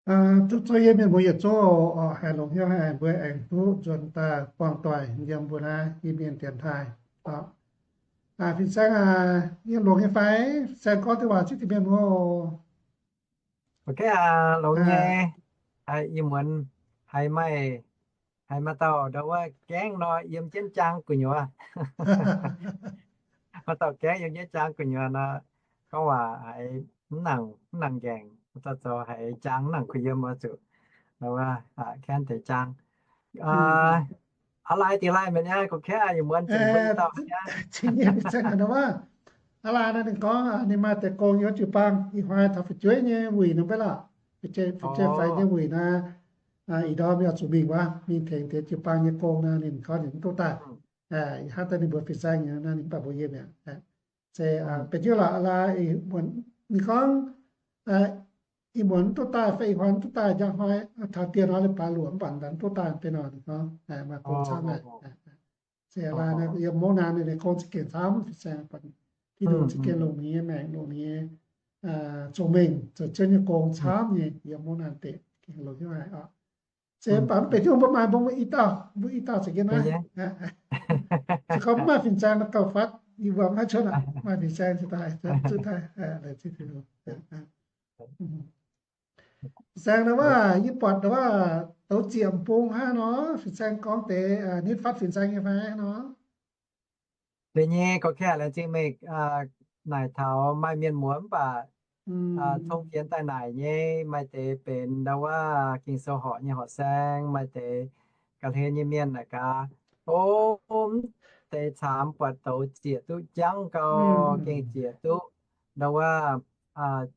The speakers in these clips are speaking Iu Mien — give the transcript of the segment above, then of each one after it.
Duqv zuov yie mienh mbuo yietc zungv oc, haih longx hnyouv haic mbuo aengx duqv nzuonx daaih buangh doic yiem mbuo naaiv Iu-Mienh dienx taaih. Fin-saeng aac, yie longx nyei fai? Fin-saeng gorngv deix waac zipv deix mienh mbuo oc. Longx nyei. Ih muonz haiz maaih, haiz maaih dauh ndau wuov gaengh nor yiem jienv jaang gu'nyuoz. Maaih dauh gaengh yiem jienv jaang gu'nyuoz nor, gorngv waac haiz mv nangc, mv nangc nqaengc, zoux haiz jaang mv nangc kuh yiem oix zuqc ndau wuov kaenv deix jaang. Aa lai, dingh lai mi'aqv, gorngv kaeqv ih muonz zengc mbuo dauh aqv. Aa lai naaiv ninh gorngv ninh maaih deix gong yiem jiu-baang, ih hnoi taux fu'jueiv nyei wuic nor mv baac lorqc, fu'jueiv faix nyei wuic naaiv, ih ndorm yaac zuqc mingh wuov, mingh tengx deix jiu-baang nyei gong naaiv, ninh gorngv ninh mv duqv daaih. Ih hnoi daaih ninh mbuox fin-saeng nyei naaiv, ninh mv baac mbuox yie mi'aqv. Se benx jienv lorqc, aa lai, ninh gorngv ih muonz mv duqv daaih fai ih hnoi mv duqv daaih, njang hnoi taux dieh hnoi leiz-baaix luoqc mv baac mv duqv daaih deix nor, ninh gorngv maaih gong camv aqv. Se aa lai naaiv yiem mouv naaiv ninh gong za'gengh camv, fin-saeng, Tin-Hungh za'gengh longc ninh nyei maengc, longc ninh nyei zong mengh zoux jienv nyei gong camv nyei yiem mouv naaiv deix, gengh longx hnyouv haic oc. Se mv baac mv benx hnyouv mbuo maaih mbuo i dauh, mbuo i dauh za'gengh naaiv. Se gorngv mv maaih fin-saeng nor gauh fatv, yie mbuo mv haih cuotv aqv. Maaih fin-saeng ziouc daaih, zuqc daaih. Fin-saeng nor wuov, yie buatc nor wuov douz zieqc m'bung hnangv nor, fin-saeng gorngv deix nitv fatv fin-saeng nyei fai nor. Deix nyei gorngv kaeqv laengz zingh meih naaic taux maaih mienh muoz mv baac tong fienx daaih naaic nyei, maaih deix benx ndau wuov Ging-Sou horqc nyei horqc saeng, maaih deix ga'hlen nyei mienh naaic gaax, o, mv deix caamx buatc douz zieqc duqv jangv gau, gengh zieqc duqv ndau wuov,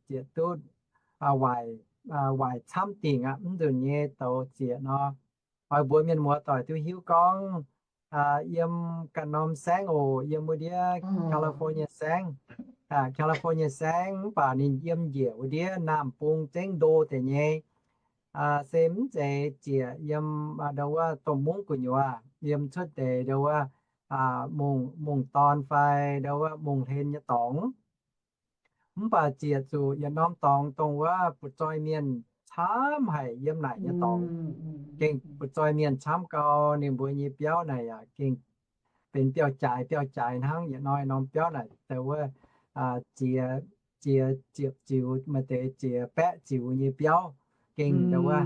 zieqc duqv waaic camv dingc aqv. Mv nzunc nyei douz zieqc nor, oix mbuox mienh muoz doic duqv hiuv gorngv, yiem ganh norm saengv oc, yiem wuov ndiev California saengv, California saengv, mv baac ninh yiem njiec wuov ndiev naamh bung zengv ndo deix nyei. Se mv zeiz zieqc yiem ndau wuov domh mungv gu'nyuoz, yiem cuotv deix ndau wuov mungh dorn fai ndau wuov mungh hlen nyei dorngx. Mv baac zieqc zuqc yietc norm dorngx dongh wuov butv-zoih mienh camv haic yiem naaic nyei dorngx. Gengh butv-zoih mienh camv gau, ninh mbuo nyei biauv naaic yaac gengh benx biauv-jaaix biauv-jaaix hnangv. Yietc norm norm biauv naaic deix wuov ziex, ziex ziepc ziux, maaih deix ziex baeqv ziux nyei biauv, gengh deix wuov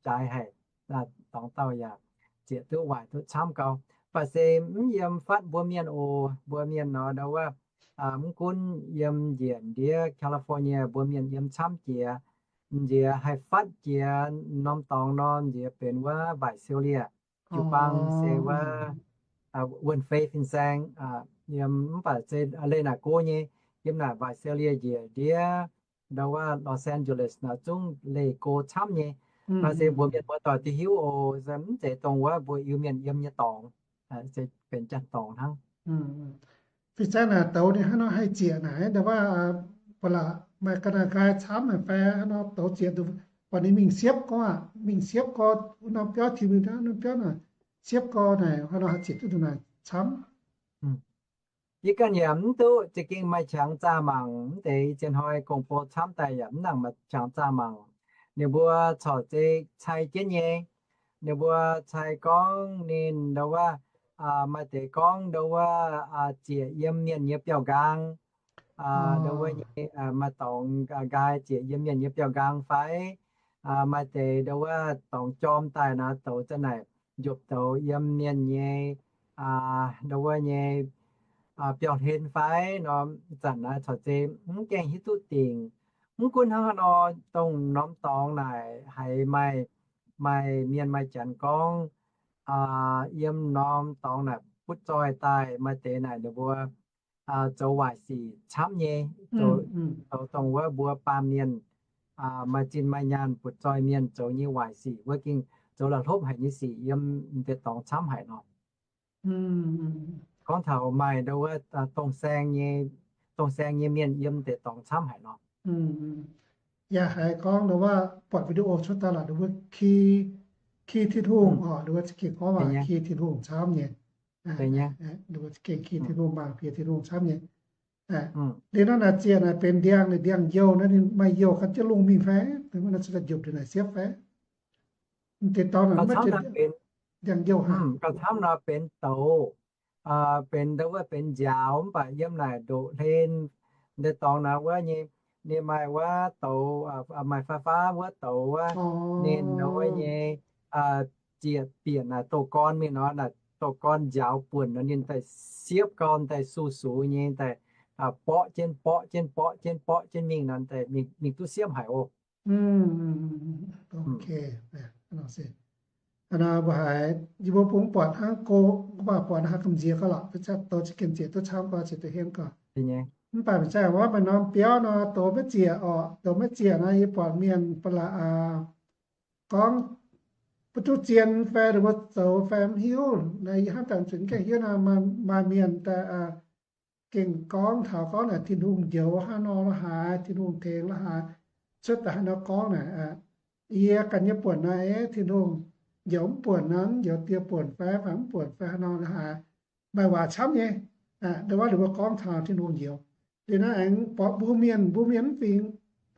jaaix haic. Dorngx dauh yaac zieqc duqv waaic duqv camv gau. Mv baac se mv yiem fatv mbuo mienh oc. Mbuo mienh nor ndau wuov, mv gunv yiem njiec ndiev California, mbuo mienh yiem camv jiex. Nziex haih fatv jiex norm dorngx nor, nziex benx wuov Visalia, jiu-baang se wuov wuonh fei fin-saeng, yiem mv baac se leih naaic go nyei, yiem naaic Visalia njiec ndiev ndau wuov Los Angeles naaic zungv leih go camv nyei. Naaiv se mbuox mienh muoz doic duqv hiuv oc. Mv zeiz dongh wuov mbuo Iu-Mienh yiem nyei dorngx, se benx janx-dorngx hnangv. Fin-saeng naaic douz ninh hnangv nor haih zieqc naaic, ndau wuov, ba'laqc maaih ga'naaiv nqaai camv naaic fai hnangv nor douz zieqc, buatc ninh mingh siepv gorngv aqv, mingh siepv gorngv wuov norm biauv, Tin-Hungh norm biauv naaic, siepv gorngv naaic hnangv nor haih zieqc duqv ndongc naaic camv. Yie ganh yaac mv duqv za'gengh maaih qangx zaah mangc. Mv deix zien hnoi gong-bou camv daaih yaac mv nangc maaih qangx zaah mangc. Ninh mbuo corc zei cai jienv nyei. Ninh mbuo cai gorngv ninh ndau wuov, maaih deix gorngv ndau wuov zieqc yiem mienh nyei biauv-nqaang, ndau wuov nyei, maaih dorngx nqaai zieqc yiem mienh nyei biauv-nqaang fai, maaih deix ndau wuov dorngx jorm daaih nor, douz za'naaic njopc douz yiem mienh nyei ndau wuov nyei biauv-hlen fai nor, zanc naaiv corc zei mv gaengh hiuv duqv dingc. Mv gunv hnangv haaix nor, dongh norm dorngx naaic haiz maaih, maaih mienh maaih janx gorngv, yiem norm dorngx naaic butv zoih daaih maaih deix naaic ninh mbuo zoux waaic sic camv nyei, zoux dongh wuov mbuo baamh mienh maaih zinh maaih nyaanh butv zoih mienh zoux nyei waaic sic wuov, gengh zoux la'hlopv haic nyei sic yiem deix dorngx camv haic nor. Gorngv taux maaih ndau wuov dongh saeng nyei, dongh saeng nyei mienh yiem deix dorngx camv haic nor. Yaac haiz gorngv ndau wuov buatc video cuotv daaih lorqc, ndau wuov ki, ki Tin-Hungh oc, ndau wuov za'gengh gorngv waac ki Tin-Hungh camv nyei. Ndau wuov za'gengh ki Tin-Hungh, mangc piex Tin-Hungh camv nyei. Liuz nor naaic ziec naaic benx ndiangx, ndiangx-youh naaiv, ninh maaih youh gan jienv lungh mingh fai? Naaiv zuqc daaih njopc ndongc naaic siepv fai? Deix dorngx naaic maiv benx ndiangx-youh haic. Gauh camv nor benx douz, benx ndau wuov benx nziaaux, mv baac yiem naaic ndoqc hlen deix dorngx naaic wuov nyei, ninh maaih wuov douz, maaih fai faav wuov douz wuov, ninh ndau wuov nyei ziec bieqc naaic douz-gorn mingh nor, naaic douz-gorn nziaaux buonc nor ninh daaih siepv gau, daaih sux-sux nyei, daaih borqv jienv borqv jienv borqv jienv borqv jienv mingh nor, mingh duqv siepv haic oc. Mbuo haiz yie mbuo bungx buatc hnangv go, mv baac buatc haaix gamh nziex gau lorqc, douz za'gengh ziec duqv camv gau, ziec duqv henv gau. Mv baac mv zeiz wuov maaih norm biauv nor douz maiv ziec orqc. Douz maiv ziec nor yie buatc mienh ba'laqc gorngv mv duqv zien fai ninh mbuo zoux fai mv hiuv. Naaiv yie hnamv daaih zunc gengh hiuv nor, maaih mienh daaih gengh gorngv taux gorngv naaic Tin-Hungh njoux haaix nor la'haaix, Tin-Hungh tengx la'haaix, cuotv daaih haaix nor gorngv naaic, yie ganh nyei buonc naaiv, Tin-Hungh njoux mv buonc naaiv, njoux dieh buonc fai, fai mv buonc fai haaix nor la'haaix, maaih waac camv nyei. Ndau wuov ninh mbuo gorngv taux Tin-Hungh njoux. Liuz naaiv aengx buatc mbuo mienh, mbuo mienh mv fingx,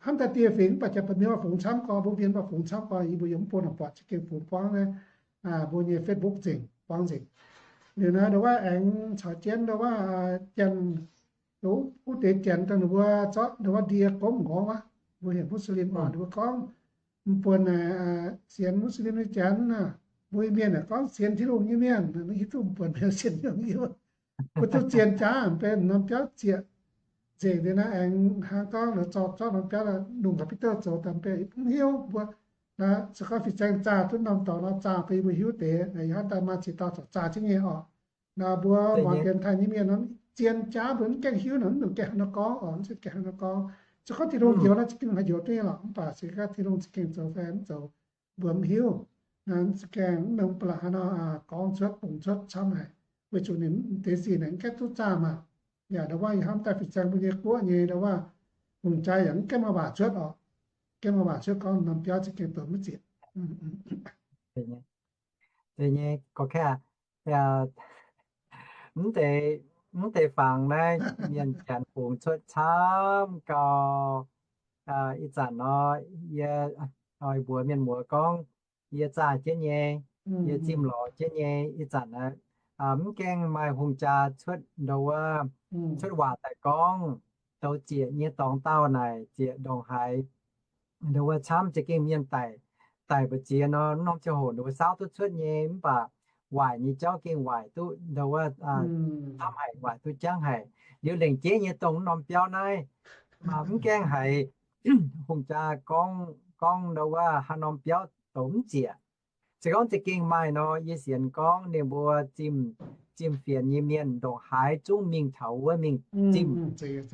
hnamv daaih dieh fingx, mv baac jaax ba'hmien mv baac fungx camv gorx, mbuo mienh mv baac fungx camv gorx, yie mbuo yiem mv bung naaic buatc za'gengh fungx buangv naaiv, mbuo nyei Facebook nzengc, buangv nzengc. Liuz naaiv ndau wuov aengx caux jienv ndau wuov janx wuov deix janx dongh ninh mbuo zorqv ndau wuov ndie gomv nqorngv wuov, mbuo heuc Muslim oc, ninh mbuo gorngv mv buonc naaic sienx Muslim nyei janx naaic, mbuo mienh naaic gorngv sienx Tin-Hungh nyei mienh, mv hiuv duqv mv buonc mienh sienx Tin-Hungh nyei. Mbuo duqv zien jaav mv benx norm biauv ziec nzengc. Liuz naaiv aengx hnangv gorngv la'zorng zorqv norm biauv la'nungh ga'bitv zoux daaih mv benx mv hiuv mbuo. Naaiv se gorngv fih zaeng zaah duqv norm dorngx nor zaah bun yie mbuo hiuv deix, ih hnangv daaih maaih ziex dauh zorc zaah jienv nyei oc. Naaiv mbuo muangx dienx taaih nyei mienh nor, zien jaav mbuo mv gaengh hiuv nor, mv nongc gaengh haaix nor gorngv oc, mv gaengh haaix nor gorngv. Se gorngv Tin-Hungh njoux nor za'gengh haih njoux duqv nyei lorqc, mv baac se gorngv Tin-Hungh za'gengh zoux fai mv zoux, mbuo mv hiuv. Naaiv za'gengh mv nongx ba'laqc haaix nor gorngv cuotv bungx cuotv camv haic, weic zuqc ninh deix sic naaic mv gaengh duqv zaah maah. Yaac ndau wuov ih hnamv daaih fih zaeng mbuo nyei guoqv nyei ndau wuov hungh jaa yaac mv gaengh maaih waac cuotv oc. Gaengh maaih waac cuotv gorngv norm biauv za'gengh douz maiv ziec. Deix nyei, gorx-kaeqv, mv deix, mv deix fangx naaiv mienh janx bungx cuotv camv gau. Ih zanc nor, yie oix mbuox mienh muoz gorngv, yie zaah jienv nyei, yie zimh lorz jienv nyei. Ih zanc naaiv mv gaengh maaih hungh jaa cuotv ndau wuov, cuotv waac daaih gorngv douz zieqc nyei dorngx daauh naaic zieqc ndongc haaix. Ndau wuov camv za'gengh mienh daic, daic mbu'ziex nor, norm ziangh hoc ndau wuov saauv duqv cuotv nyei, mv baac waaic nyei jauv gengh waaic duqv ndau wuov camv haic, waaic duqv jangv haic. Liuz lengc jeiv nyei dongh norm biauv naaiv, mv gaengh haiz hungh jaa gorngv, gorngv ndau wuov haaix norm biauv douz mv ziec. Se gorngv za'gengh maaih nor, yie sienx gorngv ninh mbuo zimh, zimh fienx nyei mienh ndongc haaix zungv mingh taux wuov mingh zimh,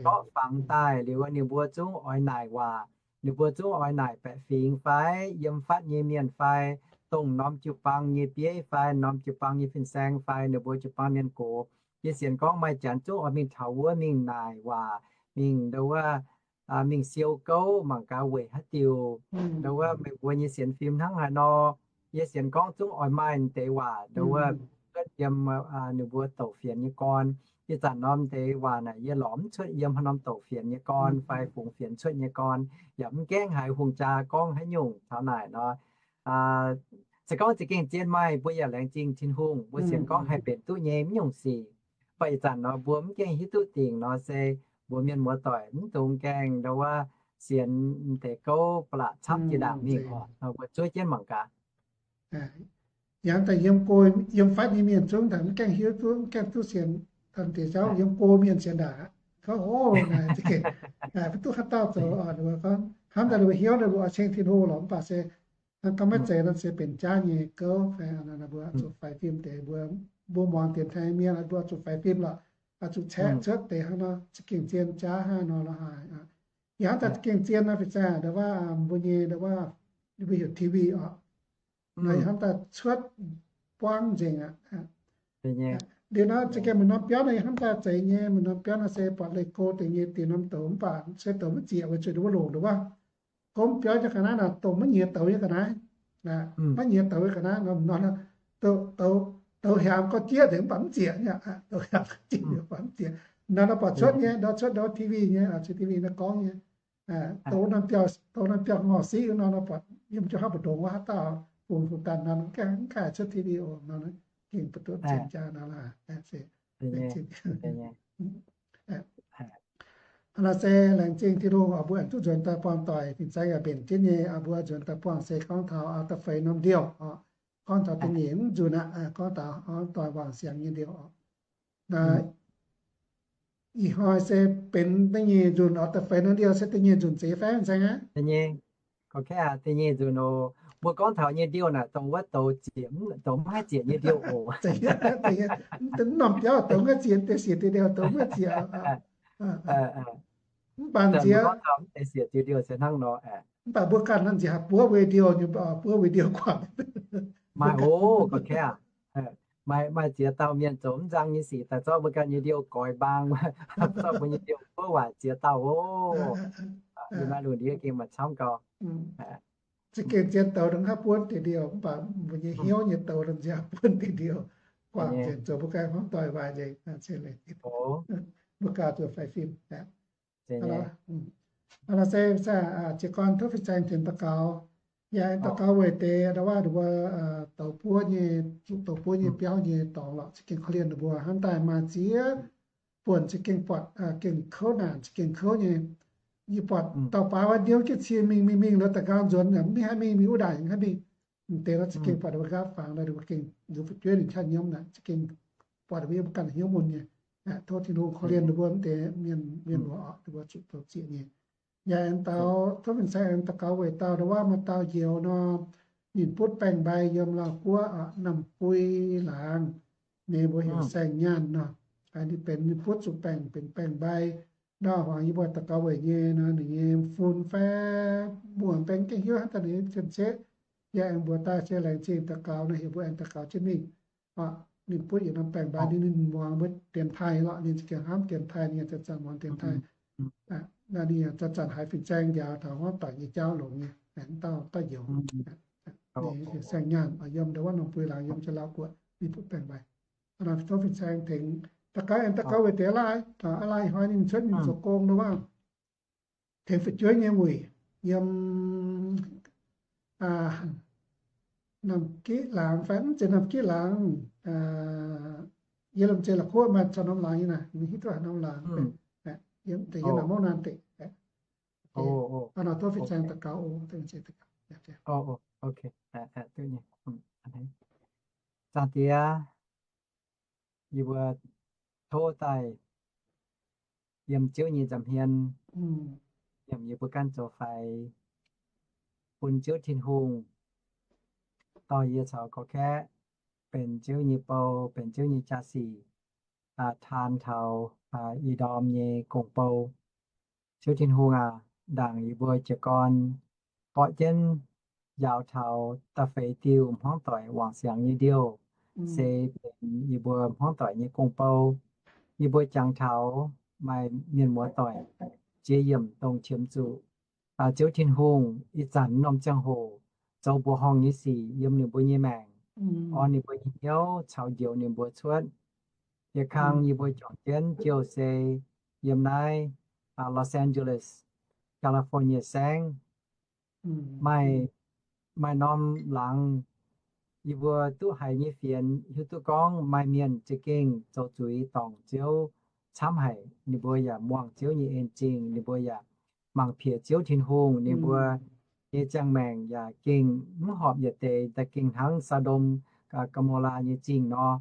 zorqv fangx daaih liuz, ninh mbuo zungv oix naaic waac, ninh mbuo zungv oix naaic baeqc fingx fai yiem fatv nyei mienh fai dongh norm jiu-baang nyei bieiv fai norm jiu-baang nyei fin-saeng fai ninh mbuo jiu-baang mienh gox. Yie sienx gorngv maaih janx zungv oix mingh taux wuov mingh naaic waac, mingh ndau wuov mingh siou gouv mangc gaax weic haaix diuc. Ndau wuov meih mbuo nyei sienx fim hnangv haaix nor. Yie sienx gorngv zungv oix maaih deix waac ndau wuov cuotv yiem ninh mbuo douc fienx nyei gorn. Ih zanc norm deix waac naaic yie lorz mv cuotv yiem haaix norm douc fienx nyei gorn fai fungx fienx cuotv nyei gorn, yaac mv gaengh haiz hungh jaa gorngv haaix nyungc taux naaic nor. Se gorngv za'gengh zien maaih, mbuo yaac laengz zingh Tin-Hungh, mbuo sienx gorngv haih mbenc duqv nyei mv nyungc sic. Mv baac ih zanc nor mbuo mv gaengh hiuv duqv dingc nor se mbuo mienh muoz-doic mv dungx gaengh ndau wuov sienx deix gouv ba'laqc camv jiex ndaangc mingh oc. Mbuo zuov jienv mangc gaax. Yangh daaih yiem go, yiem fatv nyei mienh zungv daaih mv gaengh hiuv duqv, mv gaengh duqv sienx deix jauv, yiem go mienh sienx ndaangc aqv. Gorngv, o, naaic za'gengh mv duqv haaix dauh zoux oc. Hnamv daaih ninh mbuo hnyouv ninh mbuo oix ceng Tin-Hungh lorqc, mv baac se hnangv gorngv maiv zeiz nor se benx jaav nyei gouv fai, mbuo zuqc faix fim deix, mbuo, mbuo muangx dienx taaih mienh, mbuo zuqc faix fim lorqc, zuqc caeqv cuotv deix hnangv nor, za'gengh zien jaav hnangv nor la'haaix. Yie hnamv daaih za'gengh zien nor, fih zaah ndau wuov mbuo nyei ndau wuov, mbuo heuc T V oc, hnamv daaih cuotv buangv nzengc aqv. Liuz nor za'gengh maaih norm biauv nor, yie hnamv daaih zeiz nyei, maaih norm biauv nor se buatc leih go deix nyei dingc norm douz, mv baac se douz maiv ziec weic zuqc ndau wuov longc ndau wuov gomv biauv nyei ga'naaiv naaic, dongh maiv nyiex douz nyei ga'naaiv, maiv nyiex douz nyei ga'naaiv nor, douz, douz hiaamx gorngv jieqv nzengc mv baac mv ziec nyei, douz hiaamx gorngv jieqv nzengc mv baac mv ziec. Nor nor buatc cuotv nyei, nor cuotv nor T V nyei, cuotv T V nor gorngv nyei. Douz norm biauv, douz norm biauv ngorc siqv nor, nor buatc yiem jiu haav mbu'ndongx wuov haaix dauh fungx fungx daaih nor, mv gaengh cuotv T V oc nor, gengh buatc duqv zien jaa nor laaix. Hnangv naaiv se laengz zingh Tin-Hungh oc, mbuo aengx duqv nzuonx daaih buangh doic, fin-saeng yaac mbenc jienv nyei. Mbuo nzuonx daaih buangh se gorngv taux da'feix norm ndiouh oc, gorngv taux da'nyeic mv nzunc aqv, gorngv taux doic wangc siangx nyei ndiouh oc. Naaiv ih hnoi se benx da'nyeic nzunc oc, da'feix norm ndiouh se da'nyeic nzunc zeiz fai fin-saeng aqv? Da'nyeic nzunc oc. Mbuo gorngv taux nyei ndiouh naaic dongh wuov douz ziec, douz maiv haih ziec nyei ndiouh oc. Mv norm biauv douz maiv ziec, deix siec deix ndiouh douz maiv ziec. Mv baac nziex, mv baac mbuo ganh nziex haih buov video nyei, buov video guangc. Maaih oc, maaih, maaih ziex dauh mienh zoux mv nzang nyei sic daaih zorqv mbuo ganh nyei ndiouh goix mbaang, zorqv mbuo nyei ndiouh buov waaic ziex dauh oc. Yie maaih lungh ndiev gengh maaih camv gau. Za'gengh zien douz dongh haaix buonv deix ndiouh, mv baac mbuo nyei hnyouv nyei douz nziex haaix buonv deix ndiouh, guangc nzengc zoux mbuo ganh hmuangv doic waaic nzengc. Mbuo gauh zuqc faix fim. Hnangv naaiv se jiez gorn tov fin-saeng tengx daux gaux. Yaac aengx daux gaux weic deix ndau wuov mbuo douz buov nyei, zuqc douz buov nyei biauv nyei dorngx lorqc, za'gengh korv-lienh ninh mbuo hnangv daaih maaih ziex buonc za'gengh buatc gengh kouv naanc, za'gengh kouv nyei. Yie buatc dauh baav wuov ndiouv jienv cie mingh mingh mingh, loz da'nqaang nzuonx mv haih mingh, mingh wuov ndaangc mv haih mingh. M'deix nor za'gengh buatc ninh mbuo nqaapv fangx nor, ninh mbuo gengh nzuonx fu'jueiv ninh qaqv nyiemv naaic, za'gengh buatc ninh mbuo yiem ganh hnyouv mun nyei. Tov Tin-Hungh korv-lienh ninh mbuo mv deix mienh, mienh muoz oc, ninh mbuo zuqc douz zieqc nyei. Yaac aengx daux, tov fin-saeng aengx daux gaux weic dauh ndau wuov maaih dauh njoux nor, ninh butv baengc mbai yiem Laauh Guoqv, Namh Bui Laangz, ninh mbuo heuc Saeng Nyaanh nor. Ninh benx ninh butv zuqc baengc, benx baengc mbai. Nor hmuangx yie mbuo daux gaux weic nyei nor, ninh nyei fun fai muoc baeng gengh hiuv hnangv daaih ninh cien-ceqv. Yaac aengx mbuox daaih se laengz zingh daux gaux nor, heuc mbuo aengx daux gaux jienv mingh. Ninh butv yietc norm baengc mbai, ninh, ninh muangx mbuo dienx taaih lorqc, ninh za'gengh hnamv dienx taaih, ninh zanc-zanc muangx dienx taaih. Ninh zanc-zanc haiz fin-saeng njaaux taux hmuangv doic nyei jauv longx nyei, aengx dauh, dauh njoux. Ninh heuc Saeng Nyaanh, yiem ndau wuov Namh Bui Laangz, yiem jienv Laauh Guoqv, ninh butv baengc mbai. Tov fin-saeng tengx daux gaux, aengx daux gaux weic deix aa lai, aa lai ih hnoi ninh cuotv mingh zoux gong ndau wuov, tengx fu'jueiv nyei wuic yiem Namh Giqv Laangz fai mv zeiz Namh Giqv Laangz, yie lomh nzeic la'kuqv maaih caux norm laangz nyei naaic, mingh hiuv duqv haaix norm laangz. Yiem deix yiem naaic mouv naanh deix. Nor tov fin-saeng daux gaux oc. Zaangc Diex, yie mbuo tov daaih yiem Ziouv nyei nza'hmien, yiem yie mbuo ganh zoux faix, bun Ziouv Tin-Hungh dorh yie caux gorqv-kaeqv benx Ziouv nyei bou, benx Ziouv nyei jaa-sic, taan taux ih ndorm nyei gong-bou. Ziouv Tin-Hungh aac, ndaangc yie mbuo jiez gorn borqv jienv njaaux taux da'feix diuh hmuangv doic wangc siangx nyei ndiouh, se benx yie mbuo hmuangv doic nyei gong-bou. Yie mbuo jangx taux maaih mienh muoz doic jiex yiemc dongh qiemx zuqc Ziouv Tin-Hungh ih zanc norm ziangh hoc zoux mbuoqc horngh nyei sic yiem ninh mbuo nyei maengc, orn ninh mbuo nyei hnyouv caux njoux ninh mbuo cuotv. Yietc kang yie mbuo juangc jienv jouh se yiem naaiv Los Angeles, California saengv, maaih, maaih norm laangz yie mbuo duqv haiz nyei fienx hiuv duqv gorngv maaih mienh za'gengh zoux zuiz dorngc Ziouv camv haic. Ninh mbuo yaac muangh Ziouv nyei en-zingh, ninh mbuo yaac mangc piex Ziouv Tin-Hungh, ninh mbuo nyei ziangh maengc yaac gengh mv horpc yietc deix, daaih gengh hnangv Saa^ndom, Gaa^mo^laa nyei zingh nor.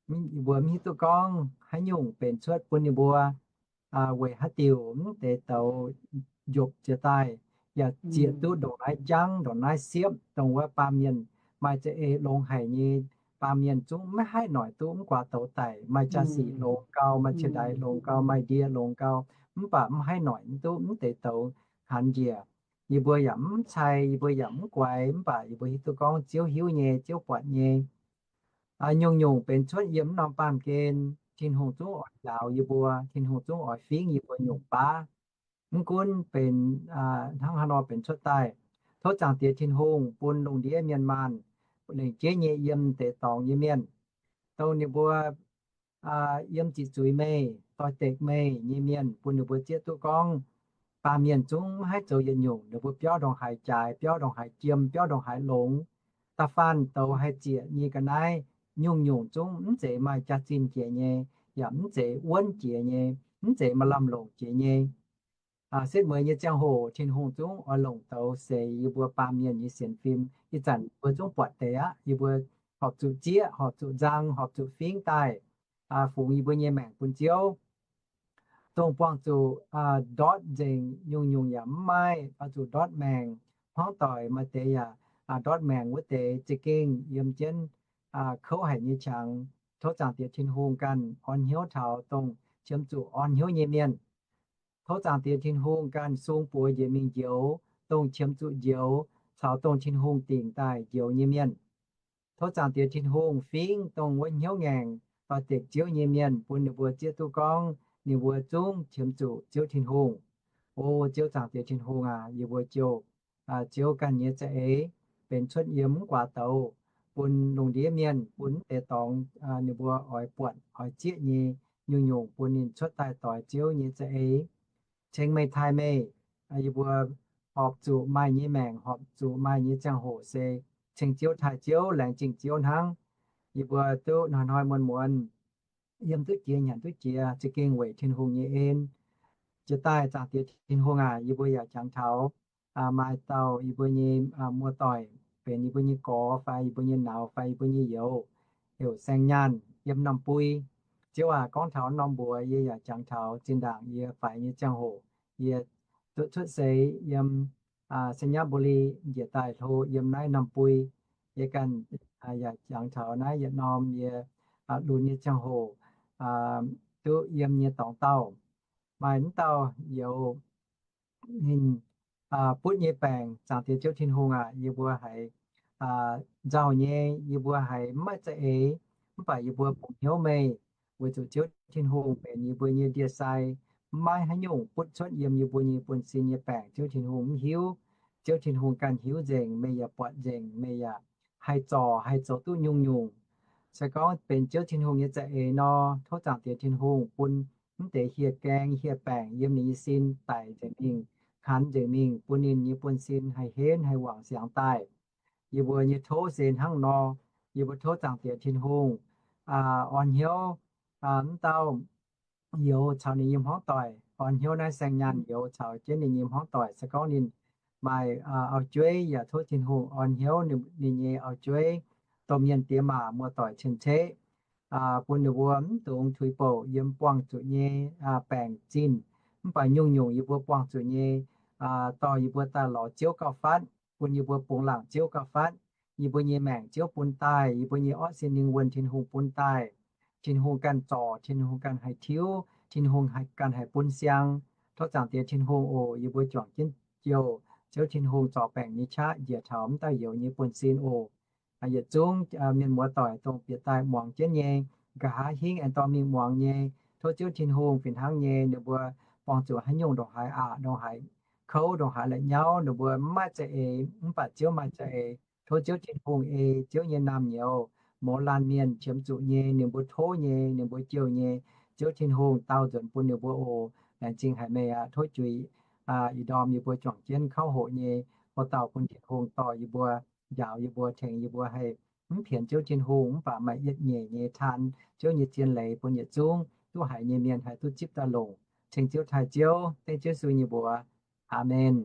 Yie mbuo mv hiuv duqv gorngv haaix nyungc benx cuotv bun ninh mbuo weic haaix diuc mv deix douz njopc jiex daaih, yaac zieqc duqv ndongc naaiv jangv, ndongc naaiv siepv, dongh wuov baamh mienh maaih za'eix longx haic nyei. Baamh mienh zungv maiv haih noic duqv mv guaax douz daic. Maaih jaa-sic longx gau, maaih qiex-ndaix longx gau, maaih ndie longx gau, mv baac mv haih noic mv duqv mv deix douz hanx njiec. Yie mbuo yaac mv cai, yie mbuo yaac mv guaix, mv baac yie mbuo hiuv duqv gorngv Ziouv hiuv nyei, Ziouv buatc nyei. Nyungc-nyungc benx cuotv yiem mv norm baamh gen, Tin-Hungh zungv oix njaaux yie mbuo, Tin-Hungh zungv oix fingv yie mbuo nyungc baav. Mv gunv benx hnangv haaix nor benx cuotv daaih, tov Zaangc Diex Tin-Hungh bun lungh ndiev mienh maanh, lengc jeiv nyei yiem deix dorngx nyei mienh, dongh ninh mbuo yiem ziqc zuiz meih, doix-dekc meih nyei mienh, bun ninh mbuo zieqv duqv gorngv baamh mienh zungv maiv haih zoux yietc nyungc. Ninh mbuo biauv ndongc haaix jaaix, biauv ndongc haaix jiem, biauv ndongc haaix longx. Da'faanh douz haih zieqc nyei ga'naaiv nyungc-nyungc zungv mv zeiz maaih jaax-zinh jiex nyei, yaac mv zeiz wuonv jiex nyei, mv zeiz maaih lamh longc jiex nyei. Setv mueiz nyei ziangh hoc Tin-Hungh zungv oix longc douz seix yie mbuo baamh mienh nyei sienx fim. Ih zanc yie mbuo zungv buatc deix aqv. Yie mbuo horpc zuqc zieqv, horpc zuqc nzang, horpc zuqc fingx daaih fungx yie mbuo nyei maengc bun Ziouv. Dongh buangh zuqc ndortv nzengc nyungc-nyungc yaac mv maaih, oix zuqc ndortv maengc. Hmuangv doic maaih deix yaac ndortv maengc wuov deix za'gengh yiem jienv kouv haic nyei qangx. Tov Zaangc Diex Tin-Hungh ganh orn hnyouv taux dongh qiemx zuqc orn hnyouv nyei mienh. Tov Zaangc Diex Tin-Hungh ganh sung buoz njiec mingh njoux dongh qiemx zuqc njoux caux dongh Tin-Hungh dingc daaih njoux nyei mienh. Tov Zaangc Diex Tin-Hungh fingx dongh wuov hnyouv ngaengc doix-dekc Ziouv nyei mienh, bun ninh mbuo zieqv duqv gorngv ninh mbuo zungv qiemx zuqc Ziouv Tin-Hungh. O Ziouv Zaangc Diex Tin-Hungh aac, yie mbuo jouh Ziouv ganh nyei za'eix benx cuotv yiem mv guaax douz, bun lungh ndiev mienh, bun mv deix dorngx ninh mbuo oix buatc oix zieqv nyei nyungc-nyungc, bun ninh cuotv daaih doix Ziouv nyei za'eix. Ceng meih taaih meih, yie mbuo horpc zuqc maaih nyei maengc, horpc zuqc maaih nyei ziangh hoc se ceng Ziouv taaih Ziouv, laengz zingh Ziouv hnangv. Yie mbuo duqv hnoi-hnoi muonz-muonz yiem duqv jiex nyanc duqv jiex za'gengh weic Tin-Hungh nyei en. Jiex daaih Zaangc Diex Tin-Hungh aac, yie mbuo yaac jangx taux maaih dauh yie mbuo nyei muoz-doic benx yie mbuo nyei gorx fai yie mbuo nyei nauz fai yie mbuo nyei youz, heuc Saeng Nyaanh yiem Namh Bui. Ziouv aac, gorngv taux norm mbuox yie yaac jangx taux zinh ndaangc yie faix nyei ziangh hoc, yie duqv cuotv seix yiem Sainyabuli njiec daaih hlo yiem naaiv Namh Bui. Yie ganh yaac jangx taux naaiv yietc norm yie lunx nyei ziangh hoc duqv yiem nyei dorngx dauh. Maaih mv dauh youz ninh butv nyei baengc, Zaangc Diex Ziouv Tin-Hungh aac, yie mbuo haiz nzauh nyei, yie mbuo haiz mv maaih za'eix, mv baac yie mbuo bungx hnyouv meih, weic zuqc Ziouv Tin-Hungh benx yie mbuo nyei ndie-sai. Mv maaih haaix nyungc butv cuotv yiem yie mbuo nyei buonv-sin nyei baengc. Ziouv Tin-Hungh mv hiuv. Ziouv Tin-Hungh ganh hiuv nzengc, meih yaac buatc nzengc, meih yaac haih zorc haih zoux duqv nyungc-nyungc. Se gorngv benx Ziouv Tin-Hungh nyei za'eix nor, tov Zaangc Diex Tin-Hungh bun mv deix hieh gaeng hieh baengc yiem ninh nyei sin daic nzengc mingh, kanx nzengc mingh, bun ninh nyei buonv-sin haih henv haih wangc siangx daaih. Yie mbuo nyei tov se hnangv nor. Yie mbuo tov Zaangc Diex Tin-Hungh orn hnyouv mv dauh youz caux ninh nyei hmuangv doic, orn hnyouv naaiv Saeng Nyaanh youz caux jienv ninh nyei hmuangv doic. Se gorngv ninh maaih auv-jueiv yaac tov Tin-Hungh orn hnyouv ninh nyei auv-jueiv, domh mienh diex maac muoz-doic cien-ceqv, bun ninh mbuo mv dungx tuix bouc yiem buangh zuqc nyei baengc zinh. Mv baac nyungc-nyungc yie mbuo buangh zuqc nyei, dorh yie mbuo daaih lorz Ziouv gauh fatv, bun yie mbuo bungx laangc Ziouv gauh fatv. Yie mbuo nyei maengc Ziouv bun daaih, yie mbuo nyei orqv sin lingh wuonh Tin-Hungh bun daaih. Tin-Hungh ganh zorc, Tin-Hungh ganh haih tiuv, Tin-Hungh ganh haih bun siang. Tov Zaangc Diex Tin-Hungh oc, yie mbuo juangc jienv jouh Ziouv Tin-Hungh zorc baengc nyei qaqv njiec taux mv dauh youz nyei buonv-sin oc. Yietc zungv mienh muoz-doic dongh bieqc daaih muangx jienv nyei, nqa'haav hingv aengx dorh mingh muangx nyei, tov Ziouv Tin-Hungh fih hnangv nyei ninh mbuo buangh zuqc haaix nyungc ndongc haaix aqc, ndongc haaix kouv, ndongc haaix la'nyauv, ninh mbuo mv maaih za'eix, mv baac Ziouv maaih za'eix. Tov Ziouv Tin-Hungh ei Ziouv nyei naamh nyouz mouz laanh mienh qiemx zuqc nyei, ninh mbuo tov nyei, ninh mbuo jouh nyei, Ziouv Tin-Hungh dau nzuonx bun ninh mbuo oc. Laengz zingh haic meih aqv. Tov juix ih ndorm yie mbuo juangc jienv kauv hoqc nyei, o dauh bun Tin-Hungh dorh yie mbuo, njaaux yie mbuo, tengx yie mbuo haih mv pienx Ziouv Tin-Hungh mv baac maaih yietc nyeic nyei taan Ziouv nyei zien leiz bun yietc zungv duqv haiz nyei mienh haih duqv zipv daaih longc. Ceng Ziouv taaih Ziouv, dengv Ziouv Yesu nyei mbuox. Aamen.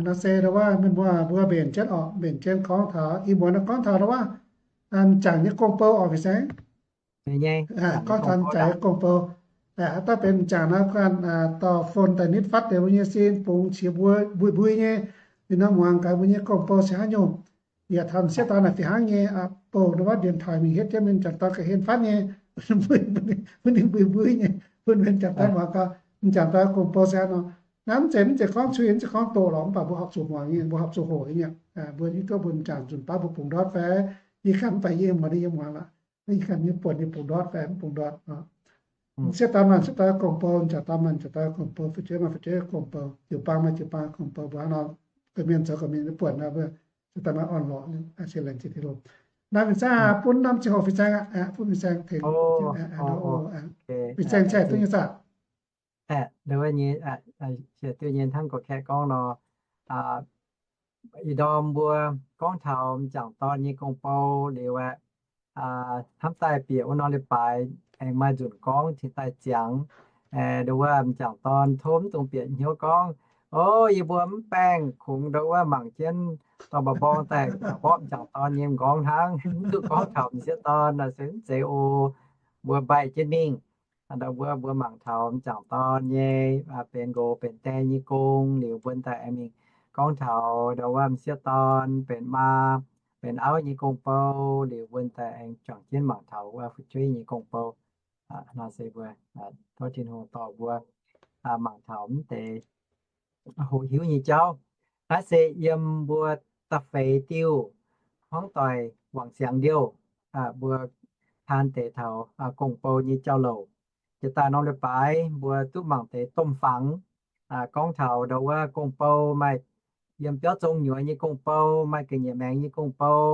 Nor se ndau wuov mienh mbuo mbuo mbenc jienv oc, mbenc jienv gorngv taux ih muonz gorngv taux ndau wuov m'jangc nyei gong-bou oc, fih saeng. Gorngv taux m'jangc nyei gong-bou. Haaix dauh benx m'jangc nor, ganh dorh phone daaih nitv fatv deix mbuo nyei sin, bungx qiex mbuo mbui mbui nyei, ninh nor muangx gaax mbuo nyei gong-bou se haaix nyungc. Yaac taux m'sieqv dorn naaic fih hnangv nyei, bouh ndau wuov điện thoại mingh hietv jienv mingh, m'jangc dorn ga'hlen fatv nyei, bun ninh mbui mbui nyei, bun m'jangc dorn muangx gaax, m'jangc dorn gong-bou se haaix nor. Naaiv mv zeiz, mv zeiz gorngv cui, mv zeiz gorngv doqc lorqc, mv baac mbuo horpc zuqc muangx nyei, mbuo horpc zuqc hoqc nyei. Mbuo hiuv duqv mbuo m'jangc nzunc baav mbuo bungx ndortv fai, yie ganh mv baac yie mv muangx, yie muangx lorqc. Yie ganh nyei buonc yie bungx ndortv fai mv bungx ndortv. M'sieqv dorn maanc m'sieqv dorn gong-bou, m'jangc dorn maanc m'jangc dorn gong-bou, fu'jueiv maanc fu'jueiv gong-bou, jiu-baang maanc jiu-baang gong-bou, mbuo hnangv nor, gorqv-mienh zoux gorqv-mienh nyei buonc nor, mbuo se daaih maaih orn-lorqc, se laengz zingh Tin-Hungh. Naaiv fin-saeng bun norm ziangh hoc fin-saeng aqv, bun fin-saeng tengx. Fin-saeng cai duqv nyei zaah. Siec diuh nyei hnangv gorqv-kaeqv gorngv nor, ih ndorm mbuo gorngv taux m'jangc dorn nyei gong-bou liuz aqv, hnamv daaih bieqc wuov norm leiz-baaix aengx maaih nzunc gorngv cingx daaih ziangx. Nduov wuov m'jangc dorn tov mv dungx bieqc hnyouv gorngv, o, yie mbuo mv baengh kungx nduov wuov mangc jienv dorn mba'mborng daaih mborqv m'jangc dorn nyei m'nqorngv hnangv, mv duqv gorngv taux m'sieqv dorn naaic se mv zeiz oc. Mbuo mbaih jienv mingh, nduov wuov mbuo mangc taux m'jangc dorn nyei benx nqox benx die nyei gong liuz, mbuo daaih aengx mingh gorngv taux nduov wuov m'sieqv dorn benx maa benx auv nyei gong-bou liuz, mbuo daaih aengx juangc jienv mangc taux wuov fu'jueiv nyei gong-bou. Nor se mbuo tov Tin-Hungh dorh mbuo mangc taux mv deix hoqc hiuv nyei jauv. Naaiv se yiem mbuo da'feix diuh hmuangv doic wangc siangx ndiouh, mbuo taan deix taux gong-bou nyei jauv-louc. Jiex daaih norm leiz-baaix mbuo duqv mangc deix domh fangx, gorngv taux nduov wuov gong-bou maaih yiem biauv zong nyuoz nyei gong-bou, maaih ga'nyiec maengx nyei gong-bou.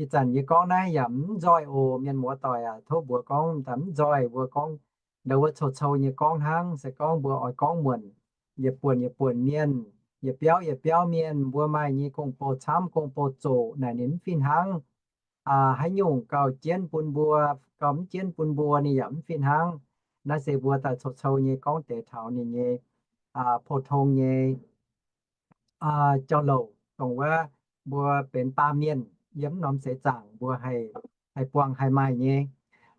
Ih zanc yie gorngv naaiv yaac mv nzoih oc, mienh muoz-doic aac, tov mbuox gorngv mv nzoih, mbuo gorngv nduov wuov cou-cou nyei gorngv hnangv, se gorngv mbuo oix gorngv muonc, yietc buonc yietc buonc mienh, yietc biauv yietc biauv mienh, mbuo maaih nyei gong-bou camv, gong-bou zoqc naaic ninh mv fih hnangv. Haaix nyungc gauh jienv bun mbuo, gauh mv jienv bun mbuo ninh yaac mv fih hnangv. Naaiv se mbuo daaih cou-cou nyei gorngv deix taux ninh nyei pou-tong nyei jauv-louc, dongh wuov mbuo benx baamh mienh yiem norm seix zaangc mbuo haih buangh haih maaih nyei.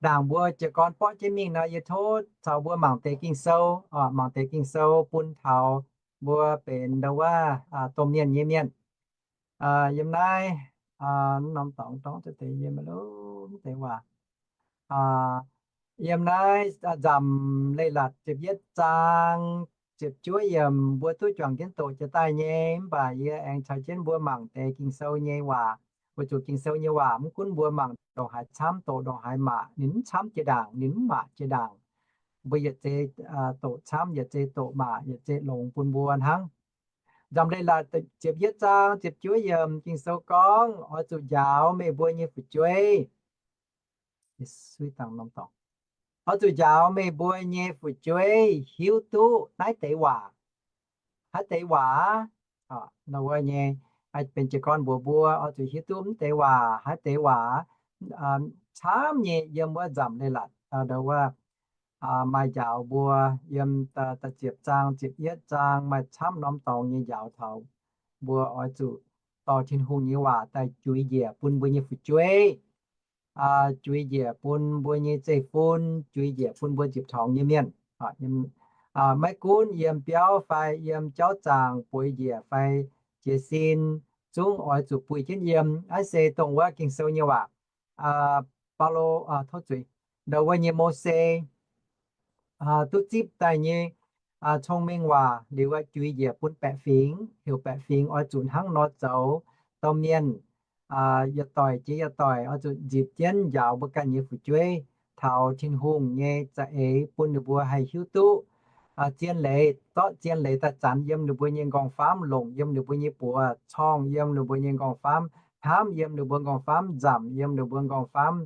Ndaangc mbuo jiez gorn borqv jienv mingh nor, yie tov caux mbuo mangc deix Ging-Sou, mangc deix Ging-Sou bun taux mbuo benx nduov wuov domh mienh nyei mienh. Yiem naaiv norm dorngx dorngv deix yiem mv deix waac. Yiem naaiv Nzamc Leiz-Latc ziepc yietv zaang ziepc juov yiemc mbuo duqv juangc jienv doqc jiex daaih nyei, mv baac yie aengx caux jienv mbuo mangc deix Ging-Sou nyei waac. Weic zuqc Ging-Sou nyei waac mv gunv mbuo mangc ndongc haaix camv, doqc ndongc haaix maac, ninh mv camv jiex ndaangc, ninh mv maac jiex ndaangc. Mbuo yietc zei doqc camv, yietc zei doqc maac, yietc zei longx bun mbuo hnangv. Nzamc Leiz-Latc ziepc yietv zaang ziepc juov yiemc Ging-Sou gorngv, oix zuqc njaaux meih mbuo nyei fu'jueiv. Oix zuqc njaaux meih mbuo nyei fu'jueiv hiuv duqv naaiv deix waac. Haaix deix waac? Nduov wuov nyei, benx jiez gorn mbuox mbuo oix zuqc hiuv duqv mv deix waac. Haaix deix waac? Camv nyei yiem wuov Nzamc Leiz-Latc nduov wuov maaih njaaux mbuo yiem da'ziepc zaang ziepc yietv zaang maaih camv norm dorngx nyei njaaux taux mbuo oix zuqc dorh Tin-Hungh nyei waac daaih juix njiec bun mbuo nyei fu'jueiv, juix njiec bun mbuo nyei zeiv-fun, juix njiec bun mbuo nzipc torngx nyei mienh. Maiv gunv yiem biauv fai yiem jauv zaangc bueix njiec fai jiez sin, zungv oix zuqc buih jienv yiem. Naaiv se dongh wuov Ging-Sou nyei waac. Baulo, tov zuiz, nduov wuov nyei Mose duqv zipv daaih nyei cong-mengh waac liuz, juix njiec bun baeqc fingx, heuc baeqc fingx oix zuqc hnangv nor zoux. Domh mienh yietc doic jiex yietc doic oix zuqc nzipc jienv njaaux mbuo ganh nyei fu'jueiv taux Tin-Hungh nyei za'eix, bun ninh mbuo haih hiuv duqv zien leiz, zorqv zien leiz daaih zanc yiem ninh mbuo nyei nqorngv-famv, longc yiem ninh mbuo nyei buoz, corngh yiem ninh mbuo nyei nqorngv-famv, hnamv yiem ninh mbuo nqorngv-famv, nzamc yiem ninh mbuo nqorngv-famv,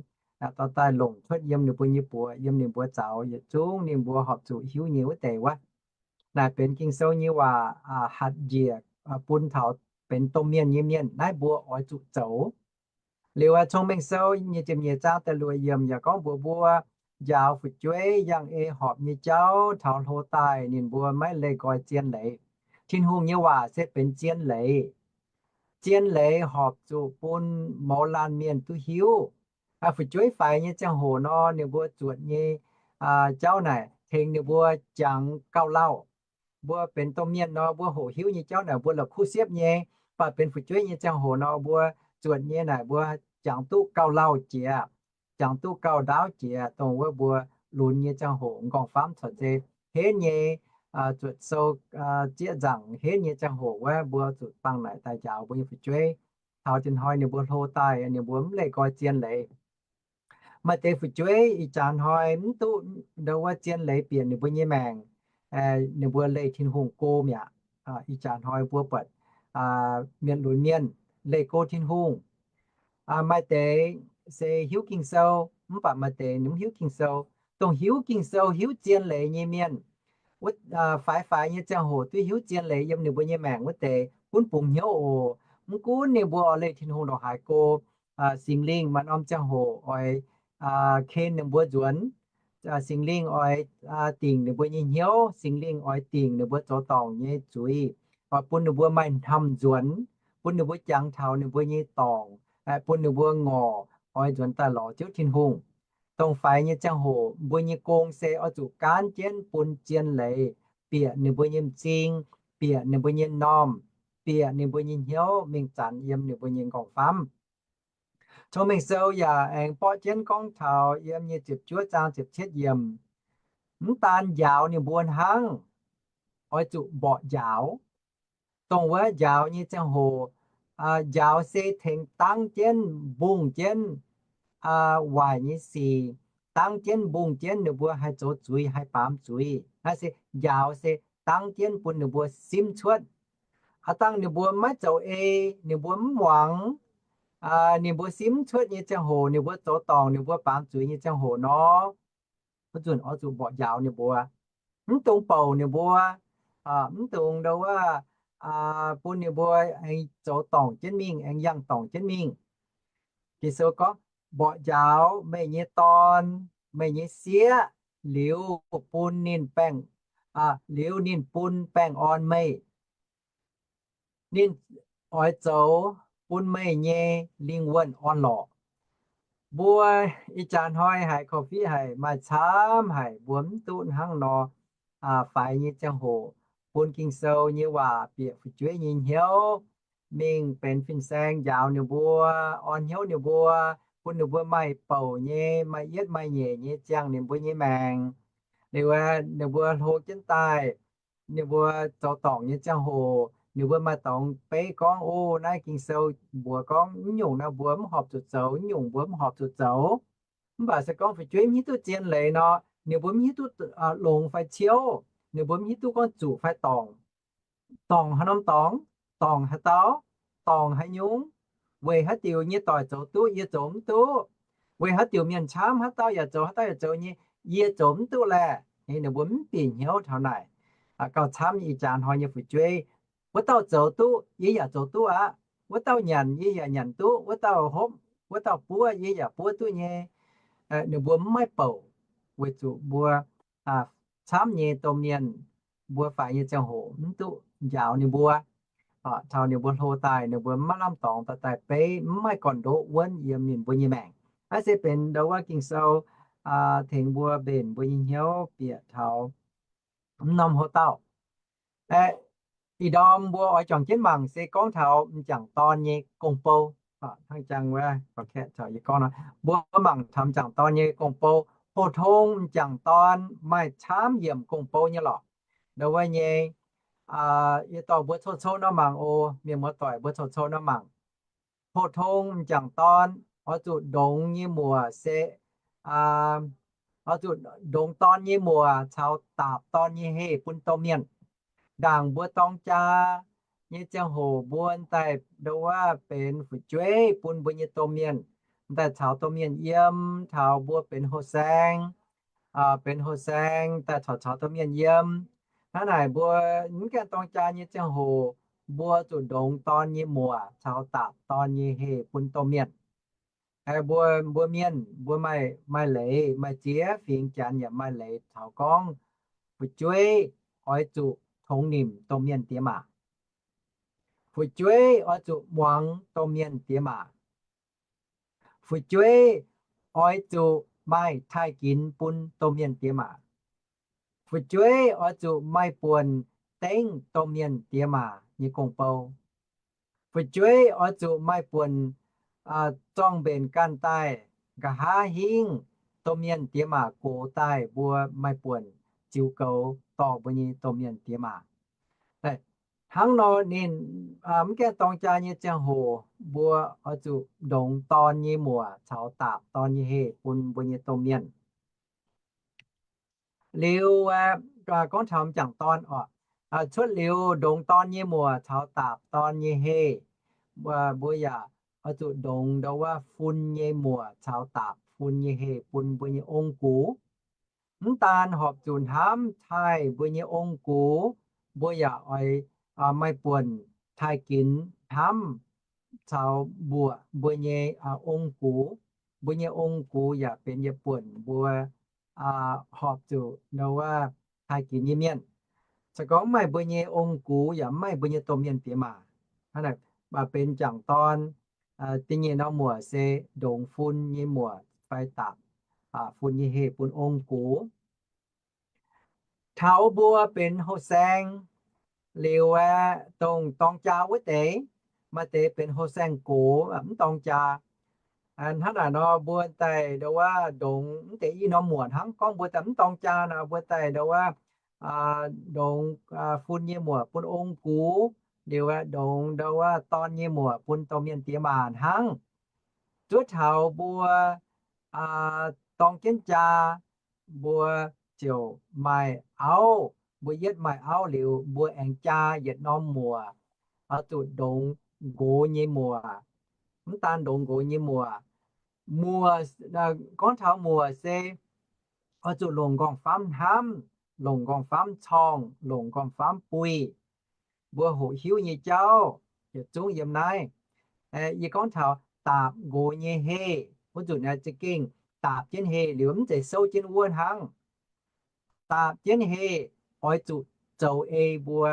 dorh daaih longc cuotv yiem ninh mbuo nyei buoz, yiem ninh mbuo zaux yietc zungv ninh mbuo horpc zuqc hiuv nyei wuov deix wuov. Naaic benx Ging-Sou nyei waac hatc njiec bun taux benx domh mienh nyei mienh naaiv mbuo oix zuqc zoux. Liuz Cong-Mengh Sou nyic ziepc nyeic zaang da'luoqc yiemc yaac gorngv mbuox mbuo, njaaux fu'jueiv yangh ei horpc nyei jauv taux hlo daaih ninh mbuo maiv leih nqoi zien leiz. Tin-Hungh nyei waac se benx zien leiz. Zien leiz horpc zuqc bun mouz laanh mienh duqv hiuv. Fu'jueiv faix nyei ziangh hoc nor, ninh mbuo zuotc nyei jauv naaic tengx ninh mbuo jangx gauh lauh. Mbuo benx domh mienh nor, mbuo hoqc hiuv nyei jauv naaic mbuo la'kuqv siepv nyei. Mv baac benx fu'jueiv nyei ziangh hoc nor, mbuo zuotc nyei naaic mbuo jangx duqv gauh lauh jiex, jangx duqv gauh ndaauv jiex, dongh wuov mbuo lunx nyei ziangh hoc m'nqorngv-famv corc zei henv nyei, zuotc sou zieqv nzaangc henv nyei ziangh hoc wuov, mbuo zuqc bangh naaic daaih njaaux mbuo nyei fu'jueiv. Taux tin-hnoi ninh mbuo hlo daaih, ninh mbuo mv leih nqoi zien leiz. Maaih deix fu'jueiv ih jaax hnoi mv duqv ndo wuov zien leiz bieqc ninh mbuo nyei maengc, ninh mbuo leih Tin-Hungh go mi'aqv. Ih jaax hnoi mbuo buatc mienh lunx mienh leih go Tin-Hungh. Maaih deix se hiuv Ging-Sou, mv baac maaih deix mv hiuv Ging-Sou. Dongh hiuv Ging-Sou, hiuv zien leiz nyei mienh, wuov, faix-faix nyei ziangh hoc duqv hiuv zien leiz yiem ninh mbuo nyei maengc wuov deix gunv bungx hnyouv oc. Mv gunv ninh mbuo oix leih Tin-Hungh ndongc haaix go, Singx Lingh maaih norm ziangh hoc oix ken ninh mbuo nzuonx. Singx Lingh oix dingc ninh mbuo nyei hnyouv. Singx Lingh oix dingc ninh mbuo zoux dorngc nyei zuiz, oix bun ninh mbuo maaih hnamv nzuonx, bun ninh mbuo jangx taux ninh mbuo nyei dorngc, bun ninh mbuo ngorc oix nzuonx daaih lorz Ziouv Tin-Hungh. Dongh faix nyei ziangh hoc mbuo nyei gong se oix zuqc gaanv jienv bun zien leiz bieqc ninh mbuo nyei m'zing, bieqc ninh mbuo nyei m'normh, bieqc ninh mbuo nyei hnyouv mingh zanc yiem ninh mbuo nyei nqorngv-famv. Cong-Mengh Sou yaac aengx borqv jienv gorngv taux yiem nyei ziepc juov zaang ziepc cietv yiemc, mv daan njaaux ninh mbuo hnangv, oix zuqc mborqv njaaux. Dongh wuov njaaux nyei ziangh hoc, njaaux se tengx dangv jienv mbungh jienv waaic nyei sic, dangv jienv mbungh jienv ninh mbuo haih zoux zuiz, haih baamz zuiz. Naaiv se njaaux se dangv jienv bun ninh mbuo simv cuotv. Aav dangh ninh mbuo maiv zoux ei, ninh mbuo mv muangx, ninh mbuo simv mv cuotv nyei ziangh hoc, ninh mbuo zoux dorngc, ninh mbuo baamz zuiz nyei ziangh hoc nor, wuov nzunc oix zuqc mborqv njaaux ninh mbuo. Mv dungx bouc ninh mbuo, mv dungx ndo wuov, bun ninh mbuo aengx zoux dorngc jienv mingh, aengx yangh dorngc jienv mingh. Ging-Sou gorngv, mborqv njaaux meih nyei dorn, meih nyei sieqv, liuz bun ninh baengh, liuz ninh bun baengh orn meih. Ninh oix zoux bun meih nyei lingh wuonh orn-lorqc. Mbuo ih jaax hnoi haiz korv-fiqv haic, maaih camv haic mbuo mv duqv hnangv nor, faix nyei ziangh hoc bun Ging-Sou nyei waac bieqc fu'jueiv nyei hnyouv, mingh benx fin-saeng njaaux ninh mbuo, orn hnyouv ninh mbuo, bun ninh mbuo maaih bouc nyei, maaih yietv maaih nyeic nyei ziangh ninh mbuo nyei maengc. Liuz ninh mbuo hlo jienv daaih, ninh mbuo zoux dorngc nyei ziangh hoc, ninh mbuo maaih dorngx beiv gorngv, O, naaiv Ging-Sou mbuox gorngv mv nyungc naaiv mbuo mv horpc zuqc zoux, mv nyungc mbuo mv horpc zuqc zoux. Mv baac se gorngv fu'jueiv mv hiuv duqv zien leiz nor, ninh mbuo mv hiuv duqv longx fai ciouv, ninh mbuo mv hiuv duqv gorngv zuqc fai dorngc. Dorngc haaix norm dorngx, dorngc haaix dauh, dorngc haaix nyungc, weic haaix diuc nyei doic zoux duqv, yie zoux mv duqv? Weic haaix diuc mienh camv haaix dauh yaac zoux, haaix dauh yaac zoux nyei, yie zoux mv duqv laeh? Ninh mbuo mv bieqc hnyouv taux naaic. Gauh camv nyei ih jaax hnoi nyei fu'jueiv, wuov dauh zoux duqv, yie yaac zoux duqv aqv. Wuov dauh nyanc, yie yaac nyanc duqv. Wuov dauh hopv, wuov dauh buov, yie yaac buov duqv nyei. Ninh mbuo mv maaih bouc, weic zuqc mbuo camv nyei domh mienh, mbuo faix nyei ziangh hoc mv duqv njaaux ninh mbuo. Taux ninh mbuo hlo daaih, ninh mbuo mv maaih lamh dorngx daaih daaih beiv, mv maaih gorn-ndoqv wuonv yiem ninh mbuo nyei maengc. Naaiv se benx ndo wuov Ging-Sou tengx mbuo mbenc mbuo nyei hnyouv bieqc taux mv norm hlo dauh. Ih ndorm mbuo oix juangc jienv mangc se gorngv taux m'jangc dorn nyei gong-bou. Hnangv jang wuov, mbuo mangc taux m'jangc dorn nyei gong-bou. Pou-tong m'jangc dorn maaih camv yiemc gong-bou nyei lorqc. Ndo wuov nyei, yie dorh mbuo cou-cou nor mangc oc. Mienh muoz-doic, mbuo cou-cou nor mangc. Pou-tong m'jangc dorn oix zuqc ndongx nyei muoc se, oix zuqc ndongx dorn nyei muoc caux daapc dorn nyei heh bun domh mienh. Ndaangc mbuo dorng jaa nyei ziangh hoc mbuo daaih ndo wuov benx fu'jueiv bun mbuo nyei domh mienh, daaih caux domh mienh yiem, taux mbuo benx houh saeng, benx houh saeng daaih caux caux domh mienh yiem. Hnangv naaic mbuo mv gaengh dorng jaa nyei ziangh hoc, mbuo zuqc ndongx dorn nyei muoc caux daapc dorn nyei heh bun domh mienh. Mbuo, mbuo mienh mbuo maaih, maaih leiz, maaih ziex fingx Janx yaac maaih leiz taux gorngv fu'jueiv oix zuqc tongx nimc domh mienh diex maac. Fu'jueiv oix zuqc muangx domh mienh diex maac. Fu'jueiv oix zuqc maaih taaih ginx bun domh mienh diex maac. Fu'jueiv oix zuqc maaih buonc dengv domh mienh diex maac nyei gong-bou. Fu'jueiv oix zuqc maaih buonc zorng-mbenc ganh daaih, nqa'haav hingv domh mienh diex maac gox daaih mbuo maaih buonc ziux goux dorh mbuo nyei domh mienh diex maac. Hnangv nor ninh mv gaengh dorng jaa nyei ziangh hoc mbuo oix zuqc ndongx dorn nyei muoc caux daapc dorn nyei heh bun mbuo nyei domh mienh. Liuz, gorngv taux m'jangc dorn oc, cuotv liuz ndongx dorn nyei muoc caux daapc dorn nyei heh, mbuo yaac oix zuqc ndongx ndau wuov fun nyei muoc caux daapc fun nyei heh bun mbuo nyei ong-gux. Mv daan horpc zuqc hnamv taaih mbuo nyei ong-gux, mbuo yaac oix maaih buonc taaih ginx hnamv caux mbuoqc mbuo nyei ong-gux. Mbuo nyei ong-gux yaac benx yietc buonc mbuo horpc zuqc ndau wuov taaih ginx nyei mienh. Se gorngv mv maaih mbuo nyei ong-gux yaac mv maaih mbuo nyei domh mienh diex maac, benx jangc dorn, da'nyeic norm muoc se ndongx fun nyei muoc fai daapc fun nyei heh bun ong-gux. Taux mbuo benx houh-saeng liuz aeqv, dongh dorng jaa wuov deix, maaih deix benx houh-saeng gox mv dorng jaa. Hnangv naaic nor mbuo daaih ndau wuov ndongx mv deix i norm muoc hnangv. Gorngv mbuo daaih mv dorng jaa nor, mbuo daaih ndau wuov ndongx fun nyei muoc bun ong-gux, liuz ndongx ndau wuov dorn nyei muoc bun domh mienh diex maac hnangv. Zuov taux mbuo dorng jienv jaa, mbuo ziouc maaih auv. Mbuo yietv maaih auv liuz, mbuo aengx jaa yietc norm muoc, oix zuqc ndongx nqox nyei muoc. Mv daan ndongx nqox nyei muoc, muoc, gorngv taux muoc se oix zuqc longc nqorngv-famv hnamv, longc nqorngv-famv corngh, longc nqorngv-famv buih. Mbuo hoqc hiuv nyei jauv yietc zungv yiem naaiv. Yie gorngv taux daapc nqox nyei heh, wuov nzunc naaiv za'gengh daapc jienv heh liuz mv zeiz souv jienv wuov hnangv. Daapc jienv heh oix zuqc zoux ei mbuo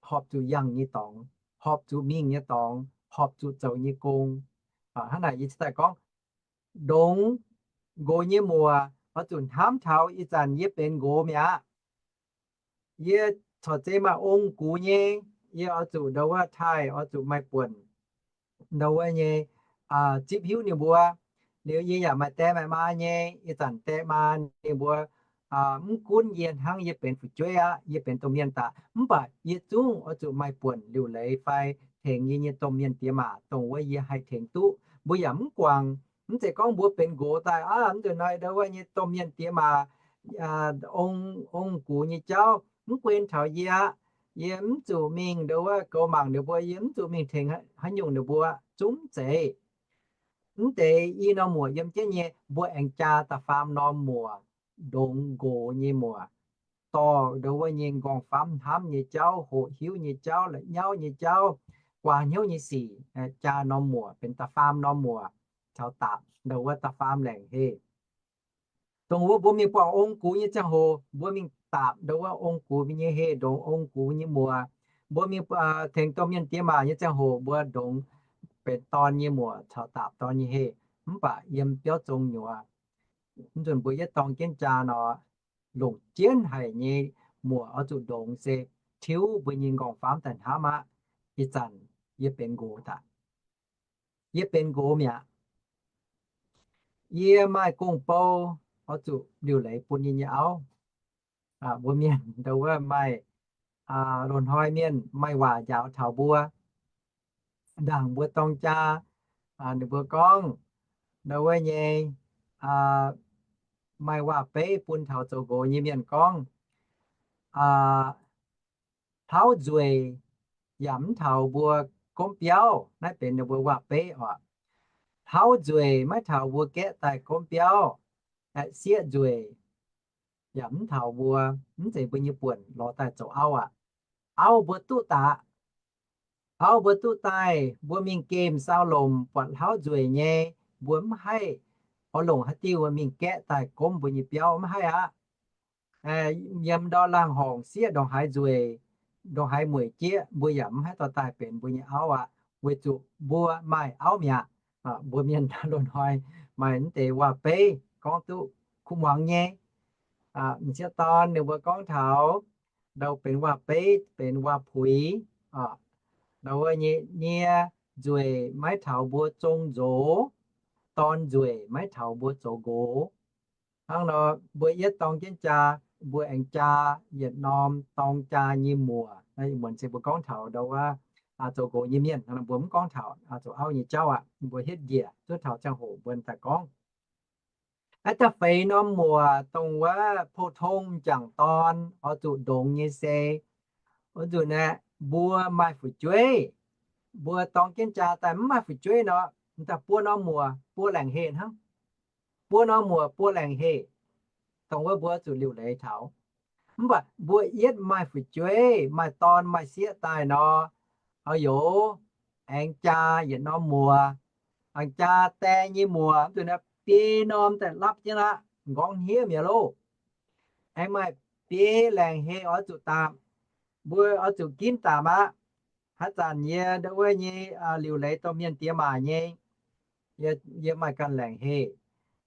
horpc zuqc yangh nyei dorngx, horpc zuqc mingh nyei dorngx, horpc zuqc zoux nyei gong. Hnangv naaic yie cingx daaih gorngv, ndongx nqox nyei muoc oix zuqc hnamv taux ih zanc yie benx nqox mi'aqv. Yie corc zeiz maaih ong-gux nyei, yie oix zuqc ndau wuov taaih oix zuqc maaih buonc ndau wuov nyei zipv hiuv ninh mbuo. Liuz yie yaac maaih die maaih maa nyei, ih zanc die maa ninh mbuo mv gunv yie hnangv yie benx fu'jueiv aqv, yie benx domh mienh daaih, mv baac yie zungv oix zuqc maaih buonc liuc leiz fai tengx yie nyei domh mienh diex maac dongh wuov yie haih tengx duqv. Mbuo yaac mv guangc, mv zeiz gorngv mbuo benx nqox daaih aqv, mv nzunc naaiv ndau wuov nyei domh mienh diex maac, ong, ong-gux nyei jauv mv guen taux yie aqv. Yie mv zuqc mingh ndau wuov goux mangc ninh mbuo, yie mv zuqc mingh tengx haaix nyungc ninh mbuo, zungv mv zeiz. Mv deix i norm muoc yiem jienv nyei, mbuo aengx jaa da'faam norm muoc, ndongx nqox nyei muoc, dorh ndau wuov nyei nqorngv-famv hnamv nyei jauv, hoqc hiuv nyei jauv, la'nyauv nyei jauv, guaax hnyouv nyei sic, jaa norm muoc benx da'faam norm muoc, caux daapc ndau wuov da'faam laengc heh. Dongh wuov mbuo mingh buangh ong-gux nyei ziangh hoc, mbuo mingh daapc ndau wuov ong-gux nyei heh, ndongx ong-gux nyei muoc. Mbuo mingh tengx domh mienh diex maac nyei ziangh hoc, mbuo ndongx benx dorn nyei muoc caux daapc dorn nyei heh. Mv baac yiem biauv zong nyuoz, mv nzunc mbuo yietv dorng jienv jaa nor, longc jienv haic nyei muoc oix zuqc ndongx se tiuv mbuo nyei nqorngv-famv daaih hnamv aqv. Ih zanc yie benx nqox daaih. Yie benx nqox mi'aqv. Yie maaih gong-bou oix zuqc liuc leiz bun yie nyei auv. Mbuo mienh ndau wuov maaih loz-hnoi mienh maaih waac njaaux taux mbuo. Ndaangc mbuo dorng jaa, ninh mbuo gorngv ndau wuov nyei maaih waac-beiv bun taux zoux nqox nyei mienh gorngv, hlauv nzueic yaac mv taux mbuo gomv biauv. Naaiv benx ninh mbuo waac-beiv oc. Hlauv nzueic maiv taux mbuo gaeqv daaih gomv biauv. Sieqv nzueic yaac mv taux mbuo, mv zeiz mbuo nyei buonc lorz daaih zoux auv aqv. Auv mbuo duqv daaih, auv mbuo duqv daaih, mbuo mingh gemh saau lomc buatc hlauv nzueic nyei, mbuo mv haih oix longc haaix diuh mingh gaeqv daaih gomv mbuo nyei biauv, mv haih aqv. Yiem ndortv laangh horngc sieqv ndongc haaix nzueic, ndongc haaix mueic jieqv, mbuo yaac mv haih dorh daaih benx mbuo nyei auv aqv, weic zuqc mbuo maaih auv mi'aqv. Mbuo mienh loz-hnoi maaih mv deix waac-beiv gorngv duqv kuv muangx nyei. M'sieqv dorn ninh mbuo gorngv taux ndau benx waac-beiv, benx waac-puix, ndau wuov nyei nie nzueic maiv taux mbuo zong nzox, dorn nzueic maiv taux mbuo zoux nqox. Hnangv nor mbuo yietv dorng jienv jaa, mbuo aengx jaa yietc norm dorng jaa nyei muoc. Muonc se mbuo gorngv taux ndau wuov zoux nqox nyei mienh, mbuo mv gorngv taux zoux auv nyei jauv aqv. Mbuo hietv njiec zuov taux ziangh hoc mbuo daaih gorngv. Aav da'feix norm muoc dongh wuov pou-tong m'jangc dorn oix zuqc ndongx nyei se, wuov nzunc aeqv, mbuo maaih fu'jueiv, mbuo dorng jienv jaa daaih mv maaih fu'jueiv nor, m'daaih buo norm muoc buo laengc heh hnangv. Buo norm muoc buo laengc heh, dongh wuov mbuo zuqc liuc leiz taux. Mv baac mbuo yietv maaih fu'jueiv, maaih dorn maaih sieqv daaih nor, oix youz aengx jaa yietc norm muoc, aengx jaa die nyei muoc, mv dungx naaiv biei norm daaih lapv jienv aqv, m'nqorngv hniev mi'aqv loh. Aengx maaih biei laengc heh oix zuqc daapc, mbuo oix zuqc ginv daapc aqv. Haaix zanc yie ndau wuov nyei liuc leiz domh mienh diex maac nyei, yie maaih ganh laengc heh.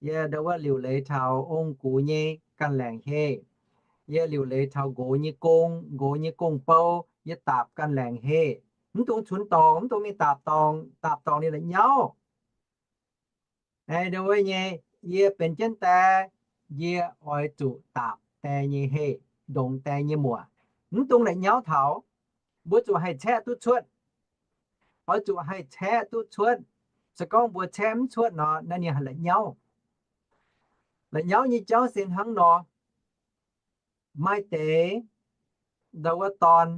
Yie ndau wuov liuc leiz taux ong-gux nyei ganh laengc heh. Yie liuc leiz taux nqox nyei gong, nqox nyei gong-bou, yie daapc ganh laengc heh. Mv dungx cunx dorngc, mv dungx mingh daapc dorngc, daapc dorngc ninh la'nyauv. Aengx ndau wuov nyei, yie benx jienv die, yie oix zuqc daapc die nyei heh, ndongx die nyei muoc. Mv dungx la'nyauv taux. Mbuo zuqc haih caeqv duqv cuotv. Oix zuqc haih caeqv duqv cuotv. Se gorngv mbuo caeqv mv cuotv nor, naaiv ninh haih la'nyauv. La'nyauv nyei jauv se hnangv nor, maaih deix ndau wuov dorn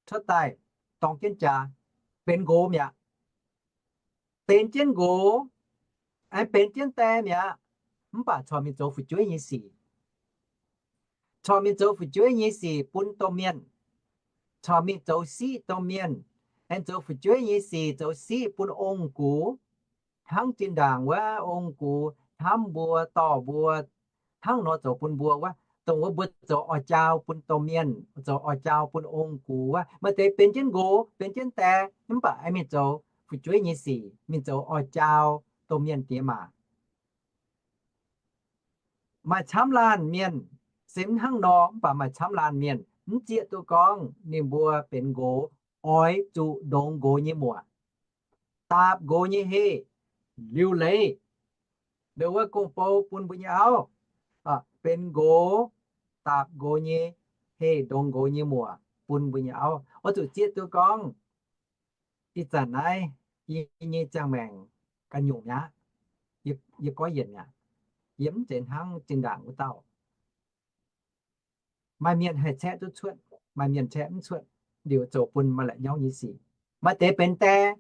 cuotv daaih dorng jienv jaa, benx nqox mi'aqv. Benx jienv nqox, aengx benx jienv die mi'aqv. Mv baac corc mingh zoux fu'jueiv nyei sic. Corc mingh zoux fu'jueiv nyei sic bun domh mienh. Corc mingh zoux siqv domh mienh, aengx zoux fu'jueiv nyei sic, zoux siqv bun ong-gux. Hnangv zinh ndaangc wuov ong-gux hnamv mbuo, dorh mbuo, hnangv nor zoux bun mbuo wuov, dongh wuov mbuo zoux oix-jaau bun domh mienh, zoux oix-jaau bun ong-gux wuov. Maaih deix benx jienv nqox, benx jienv die, mv baac aengx mingh zoux fu'jueiv nyei sic, mingh zoux oix-jaau domh mienh diex maac. Maaih camv laanh mienh se mv hnangv nor, mv baac maaih camv laanh mienh mv zieqv duqv gorngv ninh mbuo benx nqox, oix zuqc ndongx nqox nyei muoc, daapc nqox nyei heh, liuc leiz ndongc wuov gong-bou bun mbuo nyei auv, benx nqox, daapc nqox nyei heh, ndongx nqox nyei muoc bun mbuo nyei auv. Oix zuqc zieqv duqv gorngv ih zanc naaiv yie nyei ziangh maengc ganh nyungc mi'aqv. Yie goiv yienc mi'aqv. Yie mv zeiz hnangv zinh ndaangc wuov dauh. Maaih mienh haih caeqv duqv cuotv, maaih mienh caeqv mv cuotv, liuz zoux bun maaih la'nyauv nyei sic. Maaih deix benx die,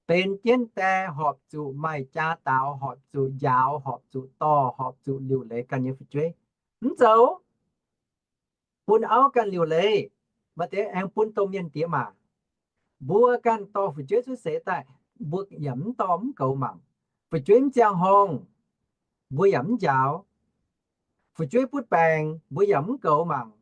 benx jienv die horpc zuqc maaih jaa daaux, horpc zuqc njaaux, horpc zuqc dorh, horpc zuqc liuc leiz ganh nyei fu'jueiv. Mv zoux bun auv ganh liuc leiz, maaih deix aengx bun domh mienh diex maac. Mbuo ganh dorh fu'jueiv cuotv seix daaih, mbuo yaac mv dorh mv goux mangc. Fu'jueiv mv ziangh horngh, mbuo yaac mv njaaux. Fu'jueiv butv baengc, mbuo yaac mv goux mangc.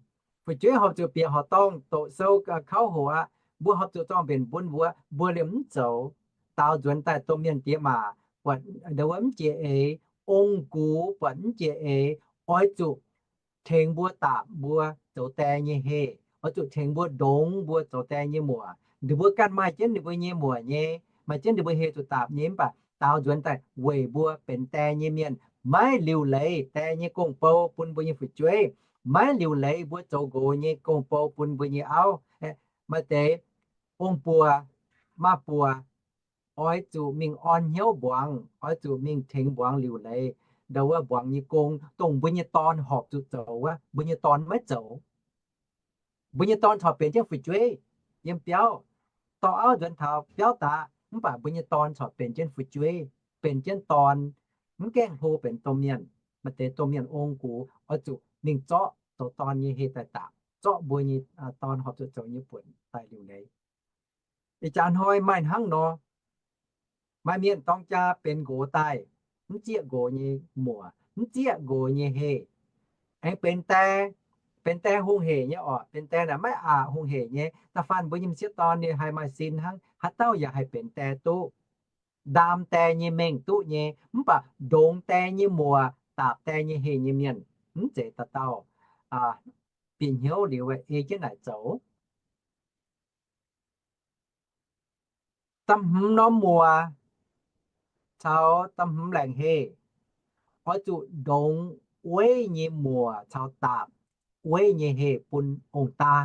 Fu'jueiv horpc zuqc bieqc horqc dorngh doqc sou kauv hoqc aqv, mbuo horpc zuqc zorng-mbenc bun mbuo, mbuo liemh mv zoux. Daaux nzuonx daaih domh mienh diex maac buatc ndau wuov mv jiex eix, ong-gux buatc mv jiex eix, oix zuqc tengx mbuo daapc mbuo zoux die nyei heh, oix zuqc tengx mbuo ndongx mbuo zoux die nyei muoc. Ninh mbuo ganh maaih jienv ninh mbuo nyei muoc nyei, maaih jienv ninh mbuo heh zuqc daapc nyei, mv baac daaux nzuonx daaih weic mbuo benx die nyei mienh maiv liuc leiz die nyei gong-bou bun mbuo nyei fu'jueiv, maiv liuc leiz mbuo zoux nqox nyei gong-bou bun mbuo nyei auv. Maaih deix ong-buoc, maa-buoc, oix zuqc mingh orn hnyouv mbuangz, oix zuqc mingh tengx mbuangz liuc leiz ndau wuov mbuangz nyei gong, dongh mbuo nyei dorn horpc zuqc zoux wuov, mbuo nyei dorn maiv zoux. Mbuo nyei dorn corc benx jienv fu'jueiv yiem biauv, dorh auv nzuonx taux biauv daqc, mv baac mbuo nyei dorn corc benx jienv fu'jueiv, benx jienv dorn, mv gaengh hlo benx domh mienh. Maaih deix domh mienh ong-gux oix zuqc mingh zorqv zoux dorn nyei heh daaih daapc, zorqv mbuo nyei dorn horpc zuqc zoux nyei buonc daaih liuc leiz. Ih jaax hnoi maaih hnangv nor, maaih mienh dorng jaa benx nqox daaih, mv zieqv nqox nyei muoc, mv zieqv nqox nyei heh, aengx benx die, benx die hungh hec nyei orqc. Benx die naaic maiv aqc hungh hec nyei. Da'faanh mbuo nyei m'sieqv dorn ninh haih maaih sin hnangv, haaix dauh yaac haih benx die duqv, ndaam die nyei mengh duqv nyei, mv baac ndongx die nyei muoc, daapc die nyei heh nyei mienh mv zeiz dauh dauh bieqc hnyouv liuz ei jienv naaic zoux. Da'hmz norm muoc caux da'hmz laengc heh, oix zuqc ndongx weiv nyei muoc caux daapc weiv nyei heh bun ong-daa.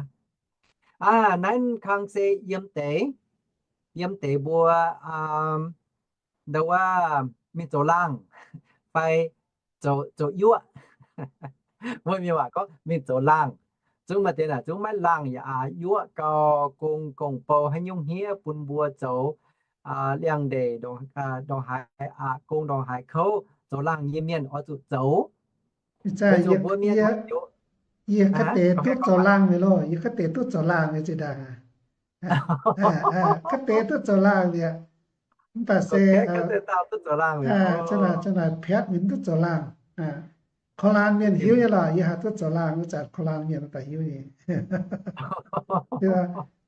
Aa, naaiv kang se yiem deix, yiem deix mbuo ndau wuov mingh zoux laangh fai zoux, zoux yuoqv. Mbuo mienh waac gorngv mingh zoux laangh. Zungv maaih deix naaic zungv maiv laangh yaac aqc yuoqv gau gong gong-bou haaix nyungc hniev bun mbuo zoux liangx-ndeic ndongc haaix aqc gong ndongc haaix kouv zoux laangh nyei mienh oix zuqc zoux. Yie ga'deix duqv zoux laangh mi'aqv loh, yie ga'deix duqv zoux laangh mi'aqv zinh ndaangc. Ga'deix duqv zoux laangh mi'aqv. Mv baac se, aa, zanc naaic piatv mingh duqv zoux laangh. Korv-laanh mienh hiuv nyei lorqc, yie haih duqv zoux laangh, wuov zanc korv-laanh mienh daaih hiuv nyei.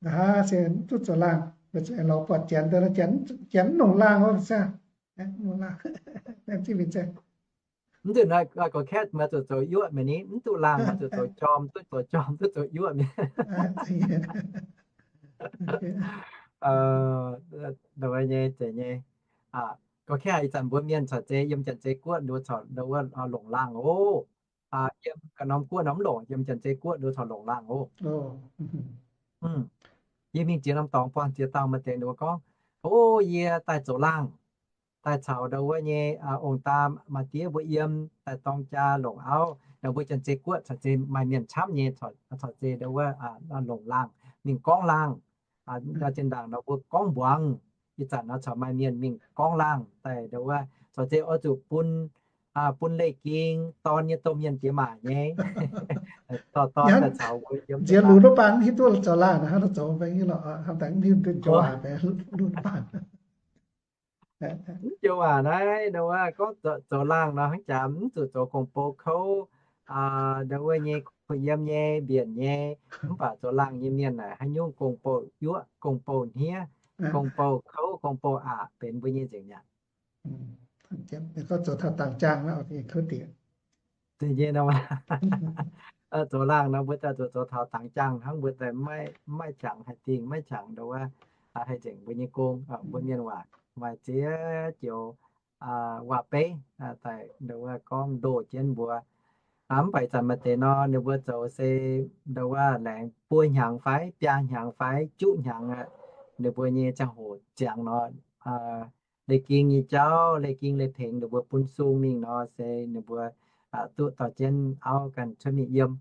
Aa, se duqv zoux laangh, lorz buatc janx, janx mv longc laangh wuov, longc laangh. Mv duqv naaiv gorx-kaeqv maaih zuqc zoux yuoqv mi'aqv ni, mv duqv laangh maaih zuqc zoux jorm, duqv zoux jorm duqv zoux yuoqv mi'aqv. Nyei, zeiz nyei. Gorx-kaeqv ih zanc mbuo mienh corc zeiz yiem Janx-Zei Guoqv nduov corc nduov wuov longc laangh oc. Yiem ga'norm guoqv nor mv longc, yiem Janx-Zei Guoqv nduov corc longc laangh oc. Yie mingh ziex norm dorngx buangh ziex dauh maaih deix nduov gorngv, o, yie daaih zoux laangh, daaih caux nduov wuov nyei ong-daa maa-diev mbuo yiem, daaih dorng jaa longc auv. Nduov mbuo Janx-Zei Guoqv corc zeiz maaih mienh camv nyei, corc zeiz nduov wuov longc laangh, mingh gorngv laangh. Zinh ndaangc nduov mbuo gorngv mbuangz, ih zanc nor corc maaih mienh mingh gorngv laangh daaih nduov wuov corc zeiz oix zuqc bun, bun Leiz-Ging dorn nyei domh mienh jiex maac nyei. Dorh dorn daaih caux mbuo yiem nziex lunx wuov baan mv hiuv duqv zoux laangh hnangv, zoux mv hiuv duqv njoux waac, lunx wuov baan. Mv joux waac naaiv nduov wuov gorngv zoux laangh nor hnangv jaax mv zuqc zoux gong-bou kouv, nduov wuov nyei kuh yiem nyei mbienc nyei, mv baac zoux laangh nyei mienh naaic haaix nyungc gong-bou yuoqv, gong-bou hniev, gong-bou kouv, gong-bou aqc benx mbuo nyei nzengc mi'aqv. Zoux laangh nor mbuo daaih zuqc zoux taux dangx jaangh hnangv, mbuo daaih maiv qangx haih dingh, maiv qangx nduov wuov haih nzengc mbuo nyei gong. Mbuo mienh waac maaih ziex joux waac-beiv daaih nduov wuov gorngv ndoh jienv mbuo. Mv baac ih zanc maaih deix nor ninh mbuo zoux se nduov wuov laengz buo hnyangx fai biaa hnyangx fai juqv hnyangx aqv, ninh mbuo nyei ziangh hoc ziangx nor, Leiz-Ging nyei jauv, Leiz-Ging Leiz-Tengx ninh mbuo bun sung mingh nor se ninh mbuo duqv dorh jienv auv ganh cuotv mingh yiem.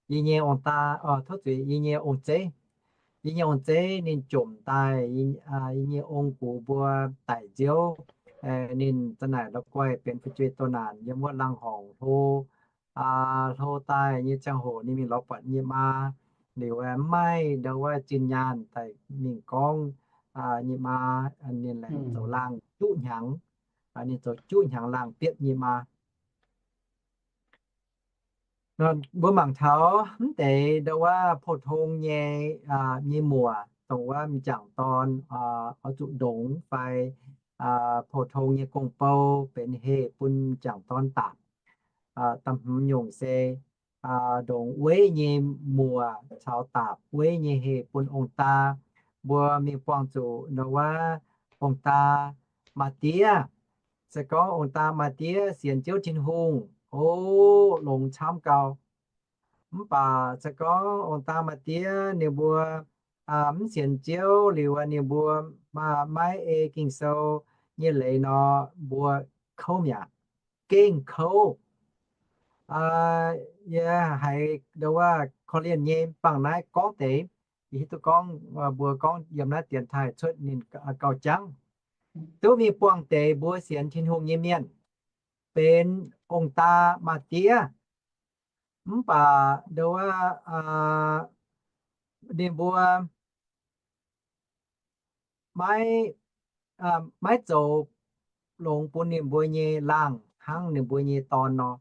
Yie nyei ong-daa, tov zuiz, yie nyei ong-zeiv. Yie nyei ong-zeiv ninh jomc daaih, yie nyei ong-gux mbuo daic nziouv, ninh za'naaic la'guaih benx fu'jueiv doh naanc yiem wuov laangz horngc hlo, hlo daaih nyei ziangh hoc ninh mingh lorz buatc nyei maa, liuz mv maaih nduov wuov zinh nyaanh daaih mingh gorngv nyei maa, ninh laengz zoux laangh juqv hnyangx, ninh zoux juqv hnyangx laangh bietv nyei maa. Mbuo mangc taux mv deix nduov wuov pou-tong nyei, nyei muoc dongh wuov m'jangc dorn oix zuqc ndongx fai pou-tong nyei gong-bou benx heh bun m'jangc dorn daapc. Da'hmz nyungc se ndongx weiv nyei muoc caux daapc weiv nyei heh bun ong-daa. Mbuo mingh buangh zuqc nduov wuov ong-daa maa-diev. Se gorngv ong-daa maa-diev sienx Ziouv Tin-Hungh, o, longx camv gau. Mv baac se gorngv ong-daa maa-diev ninh mbuo mv sienx Ziouv liuz, ninh mbuo maiv ei Ging-Sou nyei leiz nor, mbuo kouv mi'aqv, gengh kouv. Yie haiz nduov wuov korv-lienh nyei bangh naaiv gorngv deix, yie hiuv duqv gorngv mbuo gorngv yiem naaiv dienx taaih cuotv ninh gauh jangv. Duqv mingh buangh deix mbuo sienx Tin-Hungh nyei mienh benx ong-daa maa-diev. Mv baac nduov wuov ninh mbuo maiv, maiv zoux longx bun ninh mbuo nyei laangh hnangv ninh mbuo nyei dorn nor.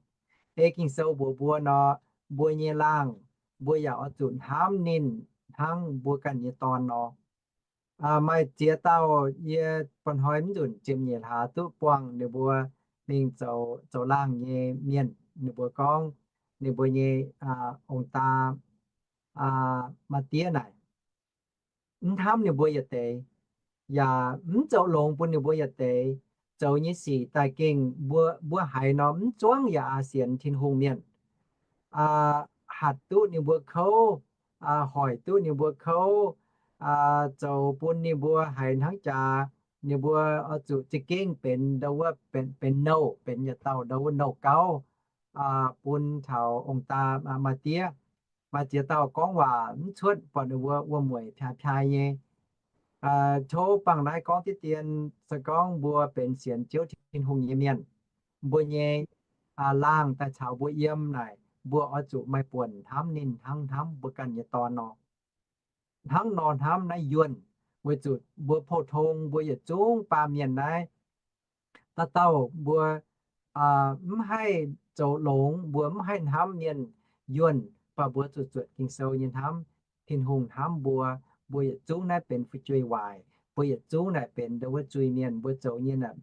Ei Ging-Sou mbuox mbuo nor, mbuo nyei laangh, mbuo yaac oix zuqc hnamv ninh hnangv mbuo ganh nyei dorn nor. Maaih ziex dauh yie mba'hnoi mv nzunc ziepc nyeic hlaax duqv buangh ninh mbuo mingh zoux, zoux laangh nyei mienh, ninh mbuo gorngv ninh mbuo nyei ong-daa maa-diev naaic mv hnamv ninh mbuo yietc deix, yaac mv zoux longx bun ninh mbuo yietc deix. Zoux nyei sic daaih gengh mbuo, mbuo haiz nor mv zuangv yaac aa sienx Tin-Hungh mienh. Hatc duqv ninh mbuo kouv, hoic duqv ninh mbuo kouv, zoux bun ninh mbuo haiz hnangv jaax ninh mbuo oix zuqc za'gengh benx ndau wuov, benx, benx nouh, benx yietc dauh ndau wuov nouh gauv bun taux ong-daa maa-diev. Maaih ziex dauh gorngv waac mv cuotv, buatc ninh mbuo wuom-mueic piaa-piaa nyei. Tov bangc naaiv gorngv diqv dien, se gorngv mbuo benx sienx Ziouv Tin-Hungh nyei mienh, mbuo nyei laangh daaih caux mbuo yiem naaic, mbuo oix zuqc maaih buonc hnamv ninh hnangv hnamv mbuo ganh nyei dorn nor. Hnangv nor hnamv naaiv yuonh, weic zuqc mbuo pou-tong mbuo yietc zungv baamh mienh naaiv, dauh dauh mbuo mv haih zoux longx, mbuo mv haih hnamv mienh yuonh, baac mbuo zuqc zuotc Ging-Sou nyei hnamv. Tin-Hungh hnamv mbuo, mbuo yietc zungv naaiv benx fu'jueiv waaic, mbuo yietc zungv naaic benx ndau wuov zuiz-mienh, mbuo zoux nyei naaic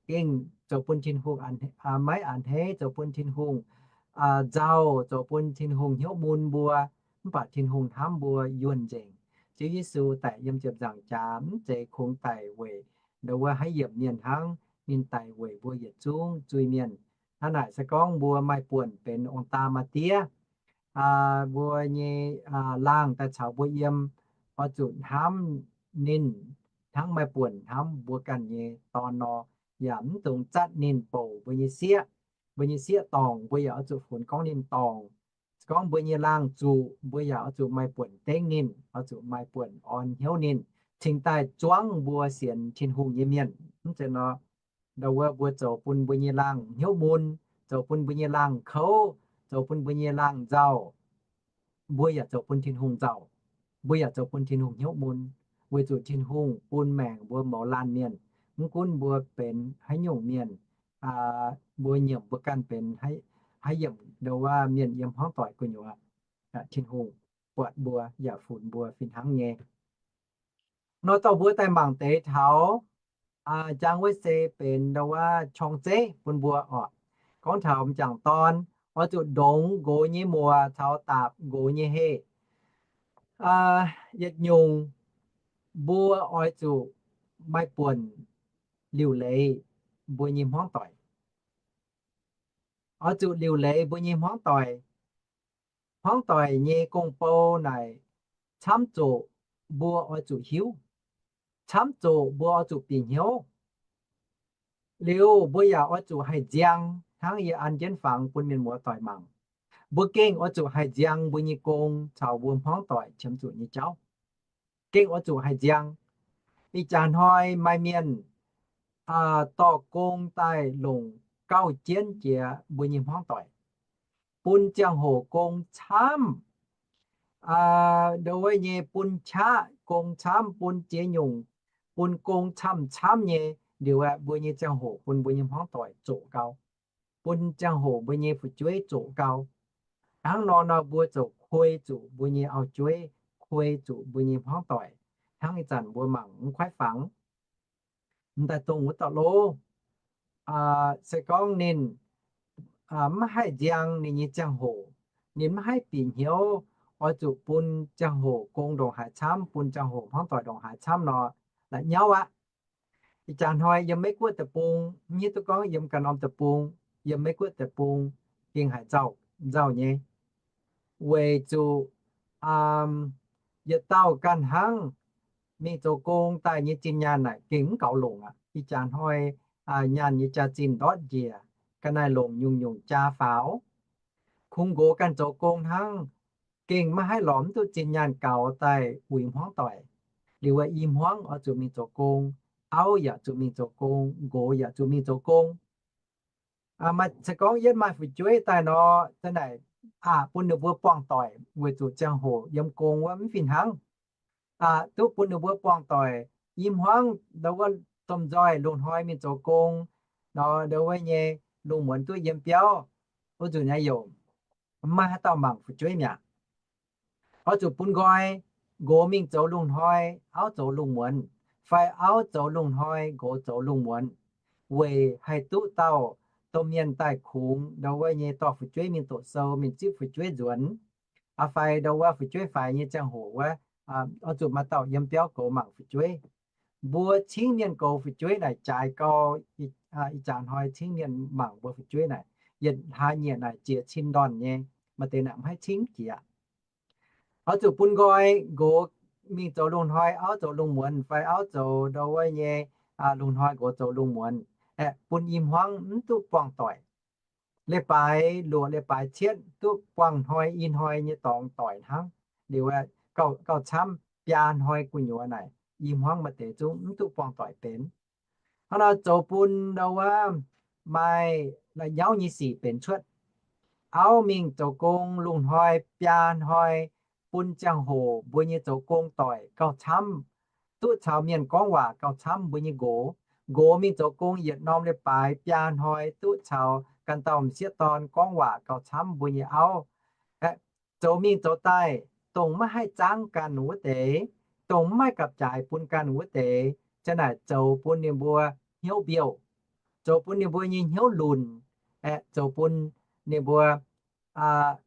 gengh zoux bun Tin-Hungh maiv a'hneiv, zoux bun Tin-Hungh nzauh, zoux bun Tin-Hungh hnyouv mun mbuo. Mv baac Tin-Hungh hnamv mbuo yuonh nzengc. Ziouv Yesu daic yiem ziepc nzaangc jaax mv zeiz kungx daic weic ndau wuov haaix yiemc mienh hnangv. Ninh daic weic mbuo yietc zungv zuiz-mienh. Hnangv naaic se gorngv mbuo maaih buonc benx ong-daa maa-diev, mbuo nyei laangh daaih caux mbuo yiem, oix zuqc hnamv ninh hnangv maaih buonc hnamv mbuo ganh nyei dorn nor, yaac mv dungx zatv ninh bouc mbuo nyei sieqv. Mbuo nyei sieqv dorngc, mbuo yaac oix zuqc funx gorngv ninh dorngc. Se gorngv mbuo nyei laangh zuqc, mbuo yaac oix zuqc maaih buonc dengv ninh, oix zuqc maaih buonc orn hnyouv ninh, cingx daaih zuangv mbuo sienx Tin-Hungh nyei mienh. Mv zeiz nor, ndau wuov mbuo zoux bun mbuo nyei laangh hnyouv mun, zoux bun mbuo nyei laangh kouv, zoux bun mbuo nyei laangh nzauh, mbuo yaac zoux bun Tin-Hungh nzauh, mbuo yaac zoux bun Tin-Hungh hnyouv mun, weic zuqc Tin-Hungh bun maengc mbuo mouz laanh mienh. Mv gunv mbuo benx haaix nyungc mienh, mbuo nyiemc mbuo ganh benx haaix yiemc ndau wuov mienh yiem hmuangv doic gu'nyuoz, Tin-Hungh buatc mbuo yaac funx mbuo fih hnangv nyei. Nor dorh mbuo daaih mangc deix taux, jangx wuov se benx ndau wuov qorng-zeiv bun mbuo oc. Gorngv taux m'jangc dorn, oix zuqc ndongx nqox nyei muoc caux daapc nqox nyei heh. Yietc nyungc, mbuo oix zuqc maaih buonc liuc leiz mbuo nyei hmuangv doic. Oix zuqc liuc leiz mbuo nyei hmuangv doic. Hmuangv doic nyei gong-bou naaic camv zoqc mbuo oix zuqc hiuv, camv zoqc mbuo oix zuqc bieqc hnyouv. Liuz mbuo yaac oix zuqc haih nziang hnangv yie an jienv fangx bun mienh muoz doic mangc. Mbuo gengh oix zuqc haih nziang mbuo nyei gong caux mbuo hmuangv doic qiemx zuqc nyei jauv. Gengh oix zuqc haih nziang. Ih jaax hnoi maaih mienh dorh gong daaih longc gauh jienv jiex mbuo nyei hmuangv doic, bun ziangh hoc gong camv, ndau wuov nyei bun qaqv gong camv, bun ziex nyungc, bun gong camv-camv nyei. Liuz aeqv, mbuo nyei ziangh hoc bun mbuo nyei hmuangv doic zoqc gau, bun ziangh hoc mbuo nyei fu'jueiv zoqc gau. Hnangv nor nor mbuo ziouc kuei zuqc mbuo nyei auv-jueiv, kuei zuqc mbuo nyei hmuangv doic. Hnangv ih zanc mbuo mangc mv kuaaiv fangx, m'daaih dongh wuov dauh lov, se gorngv ninh mv haih nziang ninh nyei ziangh hoc, ninh mv haih bieqc hnyouv oix zuqc bun ziangh hoc gong ndongc haaix camv, bun ziangh hoc hmuangv doic ndongc haaix camv nor, la'nyauv aqv. Ih jaax hnoi yiem Meiv-Guoqv deic-bung, mv hiuv duqv gorngv yiem ganh norm deic-bung, yiem Meiv-Guoqv deic-bung gengh haiz nzauh, nzauh nyei. Weic zuqc yietc dauh ganh hnangv mingh zoux gong daaih nyei zinh nyaanh naaic gengh mv gaux longc aqv. Ih jaax hnoi nyaanh nyei jaax-zinh ndortv njiec, ga'naaiv longc nyungc-nyungc jaa faaux. Kungx nqox ganh zoux gong hnangv, gengh maiv haih lorz mv duqv zinh nyaanh gaux daaih uix hmuangv doic. Liuz wuov i hmuangv oix zuqc mingh zoux gong, auv yaac zuqc mingh zoux gong, nqox yaac zuqc mingh zoux gong. Maaih se gorngv yietv maaih fu'jueiv daaih nor, za'naaic aqc bun ninh mbuo buangh doic weic zuqc ziangh hoc yiem gong wuov mv fih hnangv. Aqc duqv bun ninh mbuo buangh doic, i hmuangv ndau wuov domh nzoih lungh hnoi mingh zoux gong, nor ndau wuov nyei lungh muonz duqv yiem biauv, wuov nzunc naaiv youc maiv maaih haaix dauh mangc fu'jueiv mi'aqv. Oix zuqc bun nqoi, nqox mingh zoux lungh hnoi, auv zoux lungh muonz, fai auv zoux lungh hnoi, nqox zoux lungh muonz, weic haih duqv dauh domh mienh daaih kungx ndau wuov nyei dorh fu'jueiv mingh doqc sou, mingh zipv fu'jueiv nzuonx, fai ndau wuov fu'jueiv faix nyei ziangh hoc wuov, oix zuqc maaih dauh yiem biauv goux mangc fu'jueiv. Mbuo cingv mienh goux fu'jueiv naaic jaaix gau. Ih jaax hnoi cingv mienh mangc mbuo fu'jueiv naaic, yietc hlaax nyieqc naaic jiex cin ndorn nyei, maaih deix naaic mv haih cingv jiex. Oix zuqc bun nqoi, nqox mingh zoux lungh hnoi, auv zoux lungh muonz, fai auv zoux ndau wuov nyei lungh hnoi, nqox zoux lungh muonz, aeqv, bun i hmuangv mv duqv buangh doic. leiz-baaix luoqc leiz-baaix cietv duqv buangh hnoi i hnoi nyei dorngx doic hnangv. Liuz gauh camv biaa hnoi gu'nyuoz naaic, i hmuangv maaih deix zungv mv duqv buangh doic benx. Hnangv nor zoux bun ndau wuov maaih la'nyauv nyei sic benx cuotv. Auv mingh zoux gong lungh hnoi biaa hnoi, bun ziangh hoc mbuo nyei zoux gong doic gauh camv, duqv caux mienh gorngv waac gauh camv mbuo nyei nqox. Nqox mingh zoux gong yietc norm leiz-baaix biaa hnoi duqv caux ganh dauh m'sieqv dorn gorngv waac gauh camv mbuo nyei auv. Aeqv, zoux mingh zoux daaih, dongh maiv haih zaangv ganh wuov deix, dongh maiv gapv-jaaix bun ganh wuov deix, ziang naaic zoux bun ninh mbuo hnyouv mbiouh, zoux bun ninh mbuo nyei hnyouv lunc, aeqv, zoux bun ninh mbuo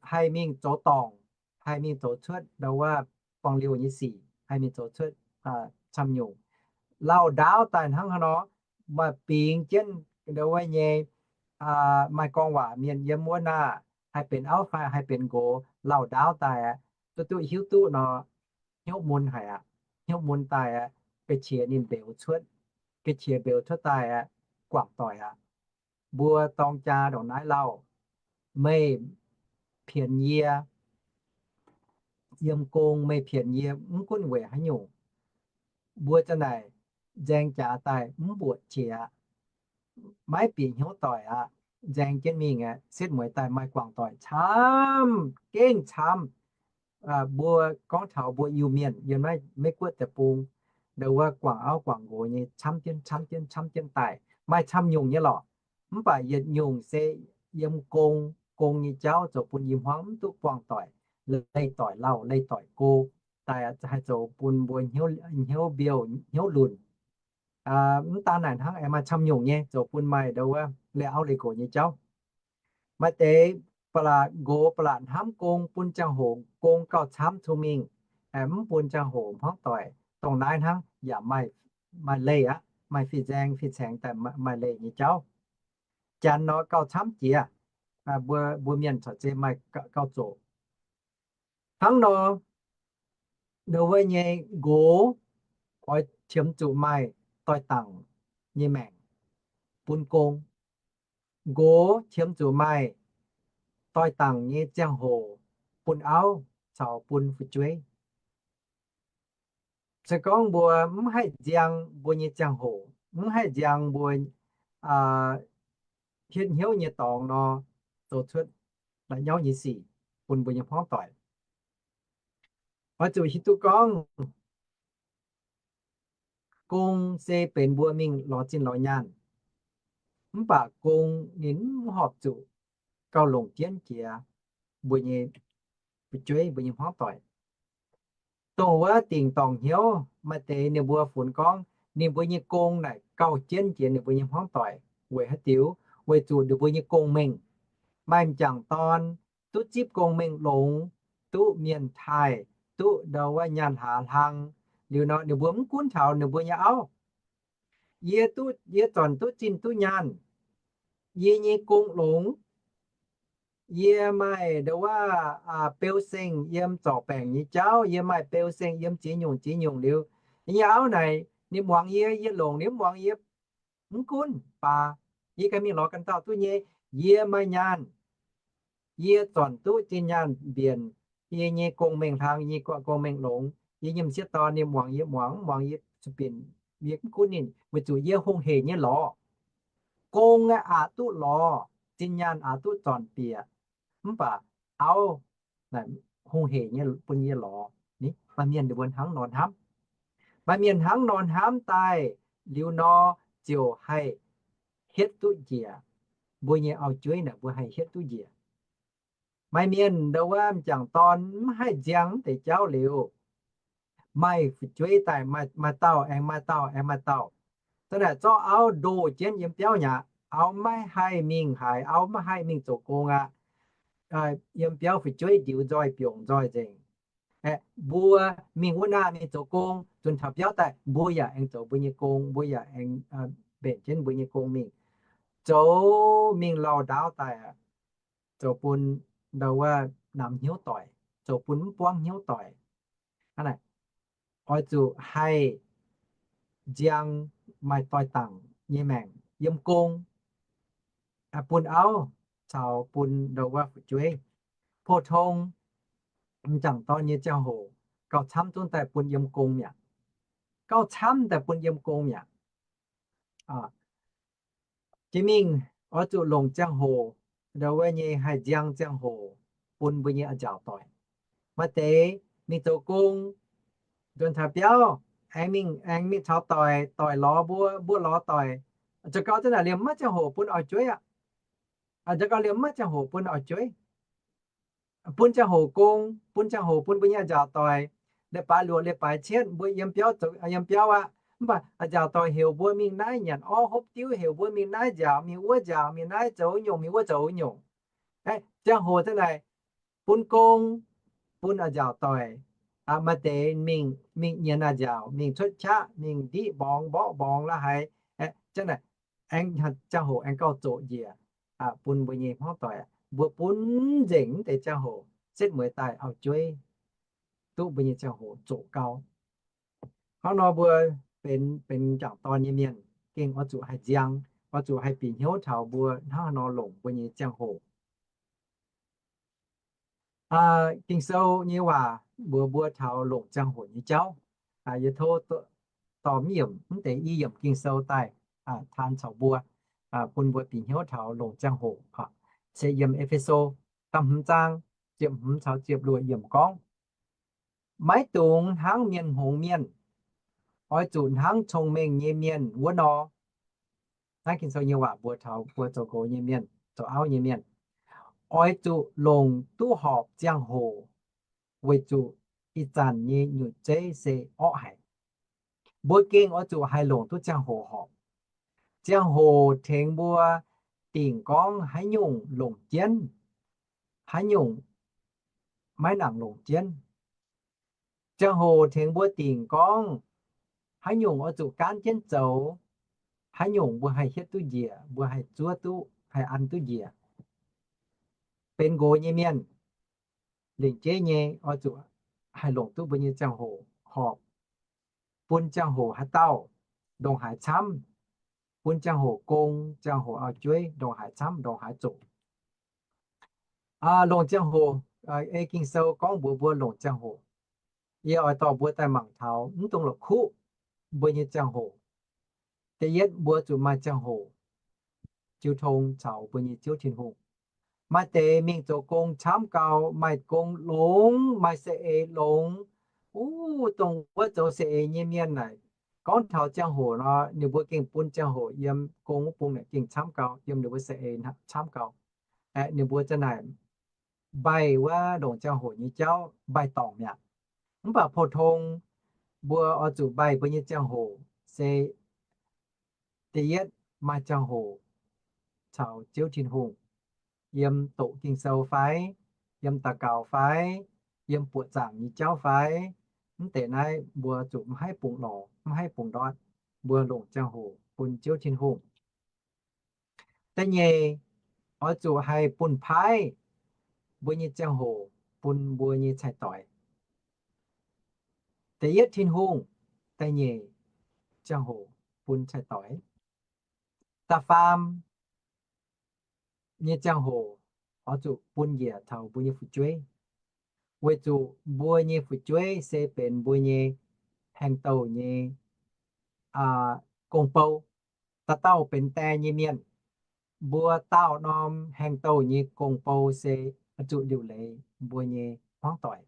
haih mingh zoux dorngc, haih mingh zoux cuotv ndau wuov buangh liouh nyei sic, haih mingh zoux cuotv camv nyungc. Lauh ndaauv daaih hnangv haaix nor, maaih bingx jienv ndau wuov nyei, maaih gorngv waac mienh yiem wuov naaic, haih benx auv fai haih benx nqox, lauh ndaauv daaih aqv, duqv duqv hiuv duqv nor, hnyouv mun haic aqv. Hnyouv mun daaih aqv, ga'qiex ninh mbeux cuotv, ga'qiex mbeux cuotv daaih aqv, guangc doic aqv. Mbuo dorng jaa ndongc naaiv lauh, meih pienx yie, yiem gong meih pienx yie, mv gunv weic haaix nyungc, mbuo za'naaic nzaeng jaax daaih mv mbuoqc qiex aqv, maiv bieqc hnyouv doic aqv, nzaeng jienv mingh aqv, setv mueiz daaih maaih guangc doic camv, gengh camv. Mbuo gorngv taux mbuo Iu-Mienh yiem naaiv Meiv-Guoqv deic-bung, ndau wuov guangc auv guangc nqox nyei camv jienv camv jienv camv jienv daaih, maaih camv nyungc nyei lorqc. Mv baac yietc nyungc se yiem gong, gong nyei jauv zoux bun i hmuangv mv duqv buangh doic, leih doic lauh, leih doic go, daaih haih zoux bun mbuo hnyouv mbiouh hnyouv lunc. Mv daan naaic hnangv, aengx maaih camv nyungc nyei zoux bun maaih ndau wuov leih auv leih nqox nyei jauv. Maaih deix ba'laqc nqox ba'laqc hnamv gong, bun ziangh hoc gong gauh camv cong-mengh, mv bun ziangh hoc hmuangv doic. Dongh naaiv hnangv yaac maaih leih aqv, maaih fih nzaeng fih caengx daaih maaih leih nyei jauv. Janx nor gauh camv jiex, mbuo mienh corc zeiz maaih gauh zoqc. Hnangv nor, ndau wuov nyei nqox oix qiemx zuqc maaih doix-dangc nyei maengc bun gong. Nqox qiemx zuqc maaih doix-dangc nyei ziangh hoc bun auv caux bun fu'jueiv. Se gorngv mbuo mv haih nziang mbuo nyei ziangh hoc, mv haih nziang mbuo hietv hnyouv nyei dorngx nor, zoux cuotv la'nyauv nyei sic bun mbuo nyei hmuangv doic. Oix zuqc hiuv duqv gorngv, gong se benx mbuo mingh lorz zinh lorz nyaanh, mv baac gong ninh mv horpc zuqc gauh longc jienv jiex mbuo nyei fu'jueiv, mbuo nyei hmuangv doic. Dongh wuov dingc dorngc hnyouv maaih deix ninh mbuo funx gorngv ninh mbuo nyei gong naaic gauh jienv jiex ninh mbuo nyei hmuangv doic. Weic haaix diuc? Weic zuqc ninh mbuo nyei gong-mengh, maaih m'jangc dorn duqv zipv gong-mengh longx, duqv mienh taaih, duqv ndau wuov nyaanh hlaax hlang. Liuz nor ninh mbuo mv gunv taux ninh mbuo nyei auv, yie duqv, yie zornc duqv zinh duqv nyaanh, yie nyei gong longx, yie maaih ndau wuov beu seng yiem zorc baengc nyei jauv, yie maaih beu seng yiem ziex nyungc ziex nyungc liuz, yie nyei auv naaic ninh muangx yie, yie longc ninh mv muangx yie, mv gunv baac yie ganh mingh lorz ganh dauh duqv nyei. Yie maaih nyaanh, yie zornc duqv zinh nyaanh mbienc, yie nyei gong-mengh hlang, yie nyei gong-mengh longx, yie nyei m'sieqv dorn ninh muangx yie muangx, mv muangx yie zuqc binc, yie mv gunv ninh, weic zuqc yie hungh hec nyei lorz. Gong aqv aqc duqv lorz, zinh nyaanh aqc duqv zornc bieqc, mv baac auv naaic hungh hec nyei bun yie lorz. Maaih mienh ninh mbuo hnangv nor hnamv. Maaih mienh hnangv nor hnamv daaih liuz nor, ziouc haih hietv duqv njiec. Mbuo nyei auv-jueiv naaic mbuo haih hietv duqv njiec. Maaih mienh ndau wuov m'jangc dorn mv haih nziang mv deix jauv liuz, maaih fu'jueiv daaih, maaih dauh aengx maaih dauh aengx maaih dauh. Za'naaic zorqv auv ndoh jienv yiem biauv nyaqc. Auv maiv haih mingh haaix, auv maiv haih mingh zoux gong aqv. Yiem biauv fu'jueiv ndiux nzoih biongc nzoih nzengc. Aeqv, mbuo mingh wuov naaiv mingh zoux gong, zunc taux biauv daaih mbuo yaac aengx zoux mbuo nyei gong, mbuo yaac aengx mbenc jienv mbuo nyei gong mingh. Zoux mingh lauh ndaauv daaih aqv, zoux bun ndau wuov namx hnyouv doic, zoux bun mv buangv hnyouv doic. Hnangv naaic, oix zuqc haih nziang maaih doix-dangc nyei maengc yiem gong, bun auv caux bun ndau wuov fu'jueiv. Pou-tong m'jangc dorn nyei ziangh hoc gauh camv zungv daaih bun yiem gong mi'aqv. Gauh camv daaih bun yiem gong mi'aqv. Jiex mingh oix zuqc longc ziangh hoc, ndau wuov nyei haih nziang ziangh hoc bun mbuo nyei a'nziaauc doic. Maaih deix mingh zoux gong, nzuonx taux biauv, aengx mingh, aengx mingh caux doic, doic lorz mbuo, mbuo lorz doic. Zoux gau za'naaic liemh maiv ziangh hoc bun auv-jueiv aqv. Zoux gau liemh maiv ziangh hoc bun auv-jueiv. Bun ziangh hoc gong, bun ziangh hoc bun mbuo nyei a'nziaauc doic. Leiz-baaix luoqc, leiz-baaix cietv, mbuo yiem biauv zoux, yiem biauv aqv. Mv baac a'nziaauc doic heuc mbuo mingh naaiv nyanc orv hopv diuv, heuc mbuo mingh naaiv nziaauc, mingh wuov nziaauc, mingh naaiv zoux nyungc, mingh wuov zoux nyungc. Ziangh hoc za'naaic bun gong, bun a'nziaauc doic. Maaih deix mingh, mingh nyienz a'nziaauc, mingh cuotv qaqv, mingh ndiqv mborngz, mborqv mborngz la'haiz. Za'naaic aengx ziangh hoc aengx gauh zoqc njiec bun mbuo nyei hmuangv doic. Mbuo bun nzengc mv deix ziangh hoc setv mueiz daaih auv-jueiv, duqv mbuo nyei ziangh hoc zoqc gau. Hnangv nor mbuo benx, benx m'jangc dorn nyei mienh gengh oix zuqc haih nziang, oix zuqc haih bieqc hnyouv taux mbuo hnangv haaix nor longc mbuo nyei ziangh hoc. Ging-Sou nyei waac mbuox mbuo taux longc ziangh hoc nyei jauv. Yie tov dorh mv yiemc, mv deix i yiemc Ging-Sou daaih taan caux mbuo, bun mbuo bieqc hnyouv taux longc ziangh hoc. Se yiem E^fe^so da'hmz zaang ziepc hmz caux ziepc luoqc yiemc gorngv, maiv dungx hnangv mienh hngongx mienh, oix zuqc hnangv cong-mengh nyei mienh wuov nor. Naaiv Ging-Sou nyei waac mbuox taux mbuo zoux nqox nyei mienh, zoux auv nyei mienh, oix zuqc longc duqv horpc ziangh hoc, weic zuqc ih zanc nyei nyutc zeiv se orqv haic. Mbuo gengh oix zuqc haih longc duqv ziangh hoc horpc. Ziangh hoc tengx mbuo dingc gorngv haaix nyungc longc jienv, haaix nyungc maiv nangc longc jienv. Ziangh hoc tengx mbuo dingc gorngv haaix nyungc oix zuqc gaanv jienv zoux, haaix nyungc mbuo haih hietv duqv njiec, mbuo haih zuov duqv, haih an duqv njiec. Benx nqox nyei mienh, lengc jeiv nyei oix zuqc haih longc duqv mbuo nyei ziangh hoc horpc, bun ziangh hoc haaix dauh ndongc haaix camv, bun ziangh hoc gong, ziangh hoc auv-jueiv ndongc haaix camv, ndongc haaix zoqc. Longc ziangh hoc, ei Ging-Sou gorngv mbuox mbuo longc ziangh hoc. Yie oix dorh mbuo daaih mangc taux mv dungx la'kuqv mbuo nyei ziangh hoc. Da'yietv mbuo zuqc maaih ziangh hoc jiu tong caux mbuo nyei Ziouv Tin-Hungh. Maaih deix mingh zoux gong camv gau, maaih gong longx, maaih saeng-eix longx. Wuov dongh wuov zoux saeng-eix nyei mienh naaic, gorngv taux ziangh hoc nor, ninh mbuo gengh bun ziangh hoc yiem gong wuov bung naaic gengh camv gau, yiem ninh mbuo saeng-eix camv gau. Aeqv, ninh mbuo za'naaic mbaih wuov longc ziangh hoc nyei jauv mbaih dorngc mi'aqv. Mv baac pou-tong mbuo oix zuqc mbaih mbuo nyei ziangh hoc se, da'yietv maaih ziangh hoc caux Ziouv Tin-Hungh, yiem doqc Ging-Sou fai, yiem daux gaux fai, yiem buoqc zaangc nyei jauv fai. Mv deix naaiv mbuo zuqc maiv haih bungx lorc, maiv haih bungx ndortv. Mbuo longc ziangh hoc bun Ziouv Tin-Hungh. Da'nyeic, oix zuqc haih bun paaiv mbuo nyei ziangh hoc bun mbuo nyei cai-doix. Da'yietv Tin-Hungh, da'nyeic ziangh hoc bun cai-doix. Da'faam nyei ziangh hoc oix zuqc bun njiec taux mbuo nyei fu'jueiv, weic zuqc mbuo nyei fu'jueiv se benx mbuo nyei haengh douh nyei gong-bou. Dauh dauh benx die nyei mienh, mbuo daauh norm haengh douh nyei gong-bou se oix zuqc liuc leiz mbuo nyei hmuangv doic.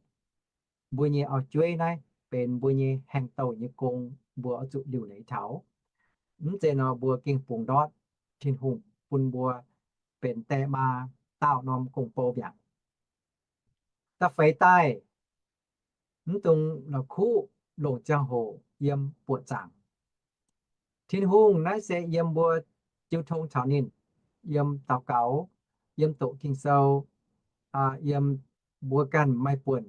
Mbuo nyei auv-jueiv naaiv benx mbuo nyei haengh douh nyei gong, mbuo oix zuqc liuc leiz taux. Mv zeiz nor mbuo gengh bungx ndortv Tin-Hungh bun mbuo benx die maa daauh norm gong-bou mi'aqv. Da'feix daaih, mv dungx la'kuqv longc ziangh hoc yiem buoqc zaangc. Tin-Hungh naaiv se yiem mbuo jiu tong caux ninh, yiem daux gaux, yiem doqc Ging-Sou, yiem mbuo ganh maaih buonc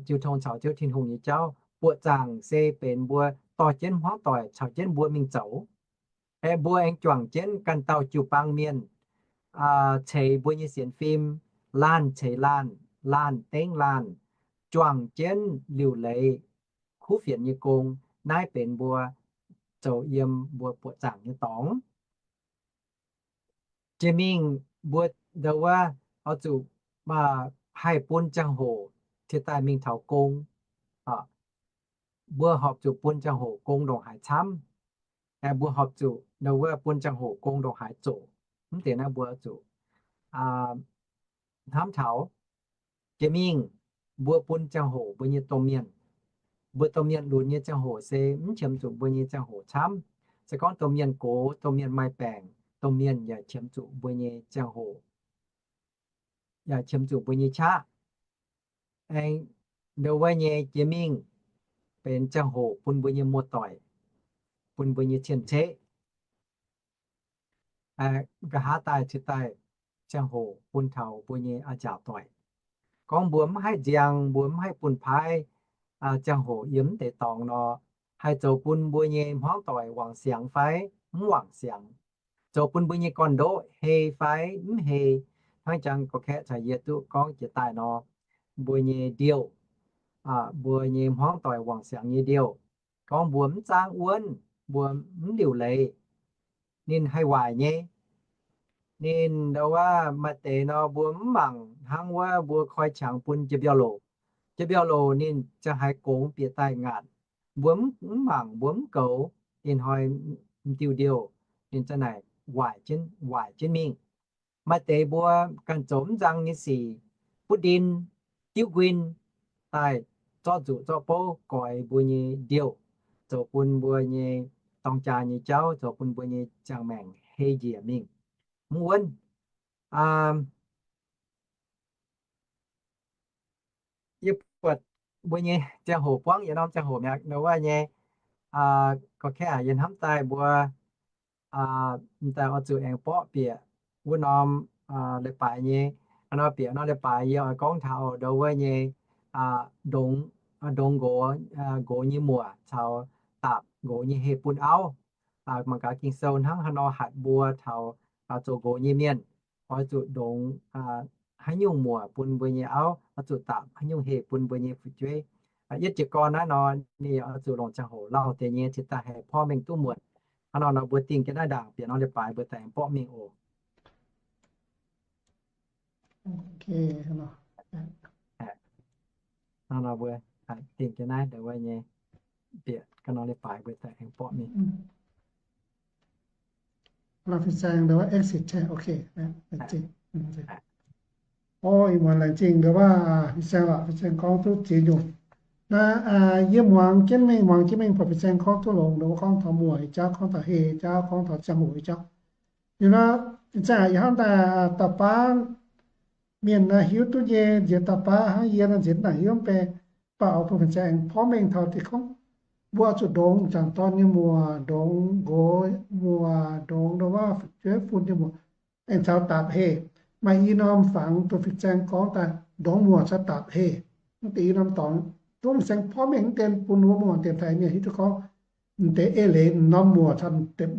jiu tong caux Ziouv Tin-Hungh nyei jauv. Buoqc zaangc se benx mbuo dorh jienv hmuangv doic caux jienv mbuo mingh zoux. Aeqv, mbuo aengx juangc jienv ganh dauh jiu-baang mienh ceix mbuo nyei sienx fim, laanh ceix laanh, laanh dengv laanh, juangc jienv liuc leiz kuv fienx nyei gong. Naaiv benx mbuo zoux yiem mbuo buoqc zaangc nyei dorngx. Jiex mingh mbuo ndo wuov oix zuqc haih bun ziangh hoc ciex daaih mingh taux gong. Mbuo horpc zuqc bun ziangh hoc gong ndongc haaix camv. Mbuo horpc zuqc ndo wuov bun ziangh hoc gong ndongc haaix zoqc. Mv deix naaiv mbuo zuqc hnamv taux jiex mingh mbuo bun ziangh hoc mbuo nyei domh mienh. Mbuo domh mienh lunx nyei ziangh hoc se mv qiemx zuqc mbuo nyei ziangh hoc camv. Se gorngv domh mienh gox, domh mienh maaih baengc, domh mienh yaac qiemx zuqc mbuo nyei ziangh hoc, yaac qiemx zuqc mbuo nyei qaqv. Aengx ndo wuov nyei jiex mingh benx ziangh hoc bun mbuo nyei muoz-doic, bun mbuo nyei cien-ceqv. Nqa'haav daaih ciex daaih ziangh hoc bun taux mbuo nyei a'nziaauc doic. Gorngv mbuo mv haih nziang, mbuo mv haih bun paaiv ziangh hoc yiem mv deix dorngx nor, haih zoux bun mbuo nyei hmuangv doic wangc siangx fai mv wangc siangx, zoux bun mbuo nyei gorn-ndoqv hei fai mv hei. Hnangv jangx gorqv-kaeqv caux yie duqv gorngv jiex daaih nor, mbuo nyei ndiouh, mbuo nyei hmuangv doic wangc siangx nyei ndiouh, gorngv mbuo mv zaangv wuonv, mbuo mv liuc leiz, ninh haih waaic nyei. Ninh ndo wuov maaih deix nor mbuo mv mangc hnangv wuov mbuo koi qangx bun jiex mbiauh louc. Jiex mbiauh louc ninh ziangh haaix gongx bieqc daaih ngaatc. Mbuo mv mangc, mbuo mv goux, ih hnoi m'diuh ndiouh ninh za'naaic waaic jienv mingh. Maaih deix mbuo ganh zoux mv nzang nyei sic, butv ndin, diuv nquin, daaih zorqv nzuqc zorqv bouv goix mbuo nyei ndiouh, zoux bun mbuo nyei dorng jaa nyei jauv, zoux bun mbuo nyei ziangh maengc hei njiec mingh, mv wuonv. Yie buatc mbuo nyei ziangh hoc buangv yietc norm ziangh hoc mi'aqv, ndo wuov nyei. Gorqv-kaeqv aac, yie hnamv daaih mbuo m'daaih oix zuqc aengx borqv bieqc wuov norm leiz-baaix nyei. Hnangv nor bieqc norm leiz-baaix yie oix gorngv taux ndo wuov nyei ndongx, ndongx nqox, nqox nyei muoc caux daapc nqox nyei heh bun auv. Mangc gaax Ging-Sou hnangv haaix nor hatc mbuo taux zoux nqox nyei mienh, oix zuqc ndongx haaix nyungc muoc bun mbuo nyei auv, oix zuqc daapc haaix nyungc heh bun mbuo nyei fu'jueiv. Yietv jiez gorn naaiv nor, ninh oix zuqc longc ziangh hoc lauh deix nyei cingx daaih haih porv mengh duqv muonc. Hnangv nor nor mbuo dingh jienv naaiv ndaangc bieqc norm leiz-baaix mbuo daaih aengx borqv mingh oc. Hnangv nor mbuo dingh jienv naaiv ndo wuov nyei, bieqc ga'norm leiz-baaix mbuo daaih aengx borqv mingh. Fin-saeng ndo wuov exit tengx, ok. O, ih muonz laengz zingh ndo wuov fin-saeng lorqc, fin-saeng gorngv duqv ziex nyungc. Naaiv yie muangx jienv mingh, muangx jienv mingh buatc fin-saeng gorngv duqv longx, ndo wuov gorngv taux muoc nyei jauv, gorngv taux heh nyei jauv, gorngv taux ziangh hoc nyei jauv. Liuz nor, fin-saeng aac, yie hnamv daaih dauh baav mienh naaiv hiuv duqv nyei, nziex dauh baav hnangv yie nor nziex mv nangc hiuv mv bei, mv baac oix bun fin-saeng aengx porv mengh taux deix gorngv mbuo oix zuqc ndongx m'jangc dorn nyei muoc, ndongx nqox muoc, ndongx ndo wuov fu'jueiv fun nyei muoc, aengx caux daapc heh. Maaih i norm fangx dongh fin-saeng gorngv daaih ndongx muoc caux daapc heh. Mv deix i norm dorngx, duqv fin-saeng porv mengh mv dien bun wuov muoz-dien taaih mienh hiuv duqv gorngv m'deix eix leiz norm muoc caux m'deix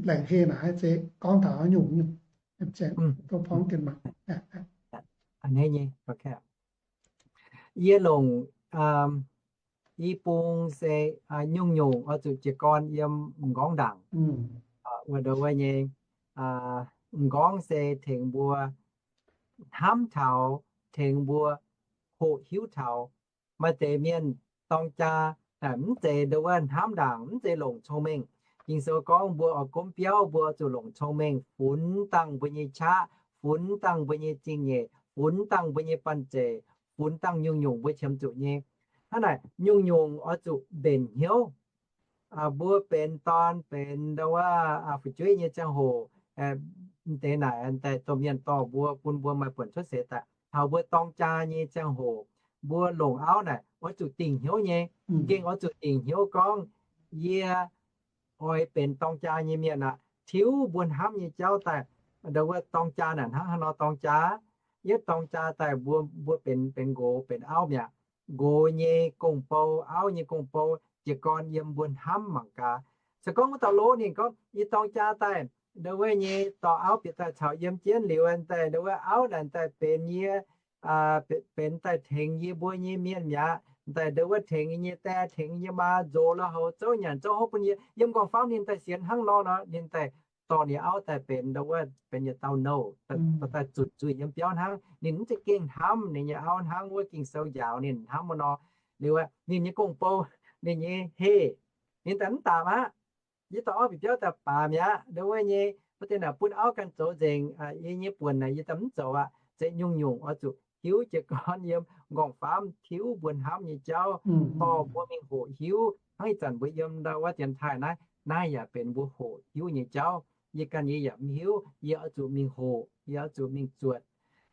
laengc heh naaic haih zeiz gorngv taux haaix nyungc nyungc. Duqv porv mengh dien maah. Yie longc i bung se nyungc-nyungc oix zuqc jiez gorn yiem m'nqorngv ndaangc. Wuov ndo wuov nyei, m'nqorngv se tengx mbuo hnamv taux, tengx mbuo hoqc hiuv taux. Maaih deix mienh dorng jaa mv zeiz ndo wuov hnamv ndaangc, mv zeiz longc cong-mengh. Ging-Sou gorngv mbuo oix gomv biauv, mbuo zuqc longc cong-mengh funx dangh mbuo nyei qaqv, funx dangh mbuo nyei zingh nyeic, funx dangh mbuo nyei banh zeic, funx dangh nyungc-nyungc mbuo qiemx zuqc nyei. Hnangv naaic nyungc-nyungc oix zuqc mbenc hnyouv. Mbuo benx dorn benx ndo wuov fu'jueiv nyei ziangh hoc, m'deix naaic daaih domh mienh dorh mbuo, bun mbuo maaih buonc cuotv seix daaih. Taux mbuo dorng jaa nyei ziangh hoc, mbuo longc auv naaic oix zuqc dingc hnyouv nyei. Gengh oix zuqc dingc hnyouv gorngv, yie oix benx dorng jaa nyei mienh aqv. Tiuv mbuo hnamv nyei jauv daaih, ndo wuov dorng jaa naaic hnangv haaix nor dorng jaa? Yietv dorng jaa daaih mbuo, mbuo benx, benx nqox benx auv mi'aqv. Nqox nyei gong-bou, auv nyei gong-bou jiez gorn yiem mbuo hnamv mangc gaax. Se gorngv wuov dauh lov ninh gorngv, yie dorng jaa daaih, ndo wuov nyei dorh auv bieqc daaih caux yiem jienv liuz daaih, ndo wuov auv naaic daaih benx yie, benx daaih tengx yie mbuo nyei mienh mi'aqv. Daaih ndo wuov tengx yie nyei die, tengx yie nyei maa nzox lui-houx, zouv nyanc zouv hopv bun yie. Yiem m'nqorngv-famv ninh daaih sienx hnangv nor nor, ninh daaih dorh ninh nyei auv daaih benx ndo wuov, benx yietc dauh nouh, daaih zunc nzuih yiem biauv hnangv. Ninh mv za'gengh hnamv ninh nyei auv hnangv wuov Ging-Sou njaaux ninh hnamv wuov nor. Liuz ninh nyei gong-bou, ninh nyei heh, ninh daaih mv daapc aqv. Yie dorh auv bieqc biauv daaih baac mi'aqv. Ndo wuov nyei, wuov deix naaic bun auv ganh zoux nzengc. Yie nyei buonc naaic yie daaih mv zoux aqv. Zeiz nyungc-nyungc oix zuqc hiuv jiez gorn yiem nqorngv-famv tiuv mbuo hnamv nyei jauv, dorh mbuo mingh hoqc hiuv. Hnangv ih zanc mbuo yiem ndau wuov dienx taaih naaiv, naaiv yaac benx mbuo hoqc hiuv nyei jauv. Yie ganh yie yaac mv hiuv, yie oix zuqc mingh hoqc, yie oix zuqc mingh zuotc.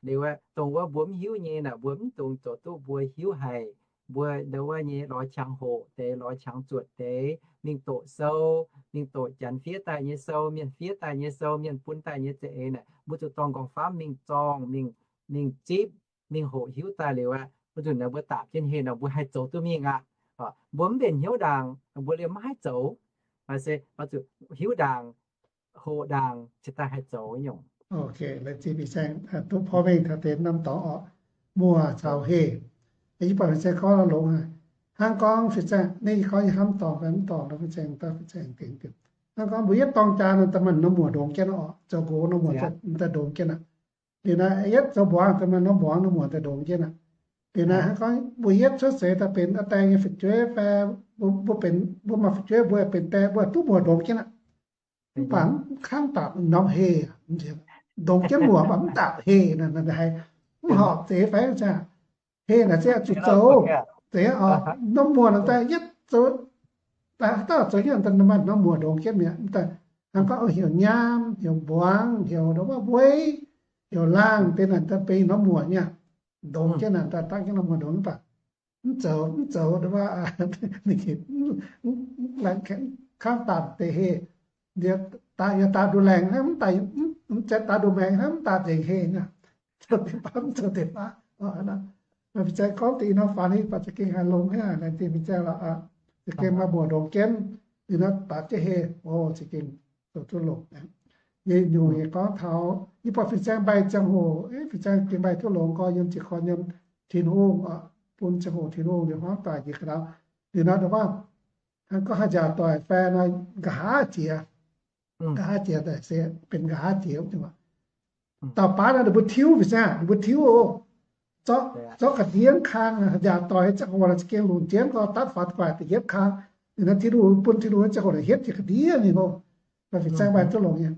Liuz aeqv, dongh wuov mbuo mv hiuv nyei naaic, mbuo mv dungx zoux duqv mbuo hiuv haic. Mbuo ndo wuov nyei lorz qangx hoqc deix, lorz qangx zuotc deix, mingh doqc sou, mingh doqc janx fiev daaih nyei sou, mienh fiev daaih nyei sou, mienh bun daaih nyei za'eix naaic, mbuo zuqc dorh nqorngv-famv mingh zorngh, mingh, mingh zipv, mingh hoqc hiuv daaih liuz aeqv, wuov nzunc naaic mbuo daapc jienv heh nor mbuo haih zoux duqv mingh aqv. Mbuo mv mbenc hnyouv ndaangc, mbuo liemh maiv haih zoux. Se oix zuqc hiuv ndaangc, hoqc ndaangc, cingx daaih haih zoux nyungc. Laengz zingh fin-saeng duqv porv mengh taux deix norm dorngx orqc, muoc caux heh. Yie buatc fin-saeng gorngv longx aqv. Hnangv gorngv fin-saeng, naaiv yie gorngv yie hnamv dorngc fai mv dorngc nor, fin-saeng daaih fin-saeng dingc. Hnangv gorngv mbuo yietv dorng jaa nor, da'maaih norm muoc ndongx jienv orqc, zoux nqox norm muoc daaih ndongx jienv aqv. Liuz naaiv yietv zoux mbuangz, da'maaih norm mbuangz norm muoc daaih ndongx jienv aqv. Liuz naaiv hnangv gorngv mbuo yietv cuotv seix daaih benx aa die nyei fu'jueiv fai mbuo benx, mbuo maaih fu'jueiv mbuo benx die, mbuo duqv muoc ndongx jienv aqv. Mv baac mv kangv daapc norm heh, ndongx jienv muoc mv baac mv daapc heh, haiz mv horpc zeiz fai aa? Heh naaic se zuqc zoux, zeiz oc. Norm muoc naaic daaih yietv zoux, daaih haaix dauh zoux jienv daaih maaih norm muoc ndongx jienv mi'aqv. Hnangv gorngv heuc nyaam, heuc mbuangz, heuc ndo wuov weiv, heuc laangh, deix naaic daaih benx norm muoc nyei. Ndongx jienv naaic daaih dangv jienv norm muoc ndongx mv baac mv zoux, mv zoux ndo wuov, kangv daapc deix heh. Daaih yaac daaih nduqc laengz hnangv, mv daaih, mv zeiz daaih nduqc maengx hnangv, mv daaih nzengc heh nyei. Zoux deix baav, mv zoux deix baav. Maaih fin-saeng gorngv deix i norm faaux ninh baac za'gengh haaix longx hnangv, laengz zingh fin-saeng lorqc. Za'gengh maaih muoc ndongx jienv, liuz nor daapc jienv heh, o, za'gengh zoux duqv longx. Yie nyungc yie gorngv taux yie buatc fin-saeng mbaih ziangh hoc, fin-saeng za'gengh mbaih duqv longx gorx, yiem jiez gorn yiem Tin-Hungh, bun ziangh hoc Tin-Hungh liuz hmuangv doic njiec ga'ndauh. Liuz nor ndo wuov, hnangv gorngv haaix nziaauc doic fai nor, nqa'haav jiex, nqa'haav jiex daaih se benx nqa'haav jiex wuov. Dauh baav naaiv ninh mbuo tiuv fin-saeng, ninh mbuo tiuv oc. Zorqv, zorqv ga'ndiev kang, haaix nziaauc doic ziangh hoc naaic za'gengh longc jienv gorx, dapv faaux gu'nguaaic da'yietv kang. Ninh naaiv Tin-Hungh bun Tin-Hungh ziangh hoc naaic hietv jiex ga'ndiev mingh oc. Mv baac fin-saeng mbaih duqv longx nyei.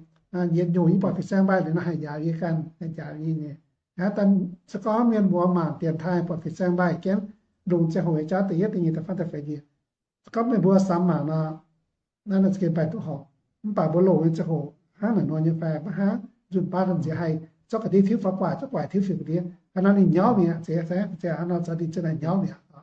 Yietc nyungc yie buatc fin-saeng mbaih liuz naaiv haih njaaux yie ganh, haih njaaux yie nyei. Hnangv daaih se gorngv mienh muoz mangc dienx taaih buatc fin-saeng mbaih jienv longc ziangh hoc nyei jauv da'yietv da'nyeic da'faam da'feix njiec. Se gorngv meih mbuo samx mangc nor, naaiv nor za'gengh mbaih duqv horpc. Mv baac mbuo longc nyei ziangh hoc hnangv naaic nor nyei fai maiv hnangv, nzunc baav nziex haih zorqv ga'ndiev tiuv faaux gu'nguaaic, zorqv gu'nguaaic tiuv fingx ga'ndiev, hnangv naaiv ninh nyauv mi'aqv. Zeiz, zeiz hnangv nor zoux ninh ziouc naaic nyauv mi'aqv.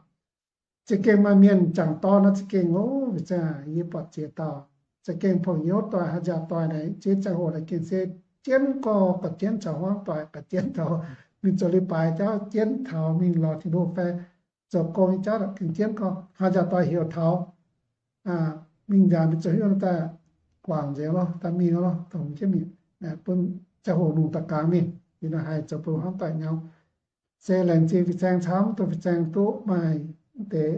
Za'gengh maaih mienh jangc dorn nor za'gengh, o, za'gengh yie buatc ziex dauh, za'gengh pong hnyouv doic, haaix nziaauc doic naaic, ziex ziangh hoc naaic gengh se jienv gorx, ga'jienv caux hmuangv doic, ga'jienv caux mingh zoux leiz-baaix jauv, jienv taux mingh lorz Tin-Hungh fai zoux gong nyei jauv gengh jienv gorx. Haaix nziaauc doic heuc taux mingh nziaauc mingh zoux haaix nyungc daaih guangc nzengc lorqc, daaih mingh lorqc, dongh jienv mingh, bun ziangh hoc longc daaih gangx mingh, liuz nor haih zoux bun hmuangv doic nyauv. Se laengz zingh fin-saeng camv, dongh fin-saeng duqv maaih deix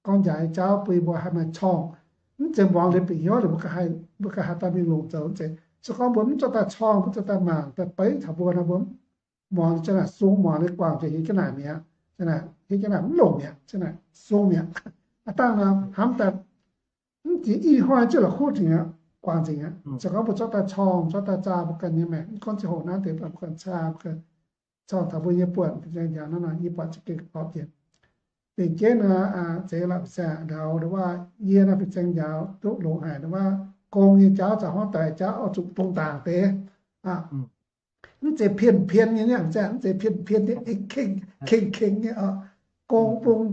gorngv njaaux nyei jauv bun yie mbuo haih maaih corngh. Mv zeiz muangx liuz bieqc hnyouv liuz mbuo ganh haih daaih mingh longc zoux, mv zeiz. Se gorngv mbuo mv zorqv daaih corngh, mbuo zorqv daaih mangc daaih beiv taux mbuo nor, mbuo muangx liuz ziang naaic sung, muangx liuz guangc nzengc, hiuv jienv naaic mi'aqv, hiuv jienv naaic mv longc mi'aqv, ziang naaic sung mi'aqv. Aav dangh nor hnamv daaih mv deix ih hnoi ziouc la'kuqv nzengc aqv, guangc nzengc aqv. Se gorngv mbuo zorqv daaih corngh, zorqv daaih zaah mbuo ganh nyei maengc, mv gunv ziangh hoc naaiv deix mbuo ganh zaah, mbuo ganh corngh taux mbuo nyei buonc, yaac nor nor yie buatc za'gengh horpc jienv. Bingx jienv nor, zeiz la'saeng ndau, ndo wuov yie nor fin-saeng njaaux duqv longx haic, ndo wuov gong nyei jauv caux hmuangv doic jauv oix zuqc dongh ndaangc deix. Mv zeiz pien pien nyei, mv zeiz pien pien nyei, kengh kengh nyei oc. Gong bung,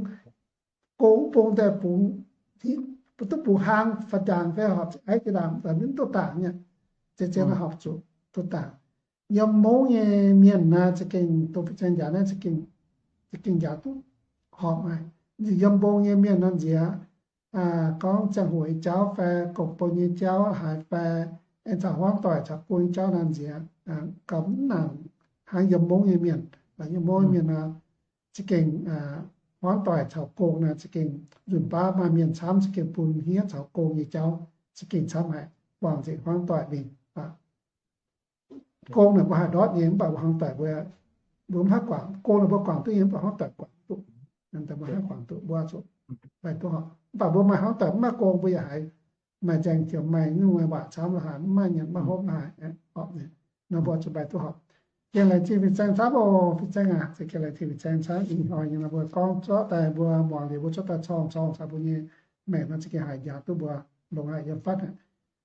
gong bung daaih bungx, duqv bungx hlang faaux ndaangc fai horpc aiv jiex ndaangc, mv duqv dangc nyei. Zeiz zeiz nor horpc zuqc duqv dangc. Yiem mungv nyei mienh naaiv za'gengh dongh fin-saeng njaaux naaiv za'gengh, za'gengh njaaux duqv horpc haic. Yiem mbong nyei mienh nor nziex, gorngv ziangh hoc nyei jauv fai gong-bung nyei jauv haaix fai aengx caux hmuangv doic caux gong nyei jauv nor nziex, gauh mv nangc hnangv yiem mungv nyei mienh. Yiem mungv nyei mienh nor za'gengh hmuangv doic caux gong nor za'gengh nzunc baav maaih mienh camv za'gengh bun hniev caux gong nyei jauv za'gengh camv haic. guangc nzengc hmuangv doic mingh. Gong naaic mbuo haih ndortv nyei, mv baac mbuo hmuangv doic mbuo, mbuo mv haih guangc. Gong naaic mbuo guangc duqv nyei, mv baac hmuangv doic guangc mv duqv. Mbuo haih guangc duqv, mbuo zuqc mbaih duqv horpc. Mv baac mbuo maaih hmuangv doic mv maaih gong, mbuo yaac haiz maaih nzaeng jiex, maaih nyungc waac camv la'haic, mv maaih nyanc mv maaih hopv la'haic, orqv nyei. Nor mbuo zuqc mbaih duqv horpc. Gengh laengz zingh fin-saeng camv oc, fin-saeng aac, za'gengh laengz zingh fin-saeng camv. Ih hnoi nyei nor mbuo gorngv zorqv daaih, mbuo muangx liuz mbuo zorqv daaih corng corng caux mbuo nyei maengc nor za'gengh haih njaaux duqv mbuo longx haic yiem fatv aqv.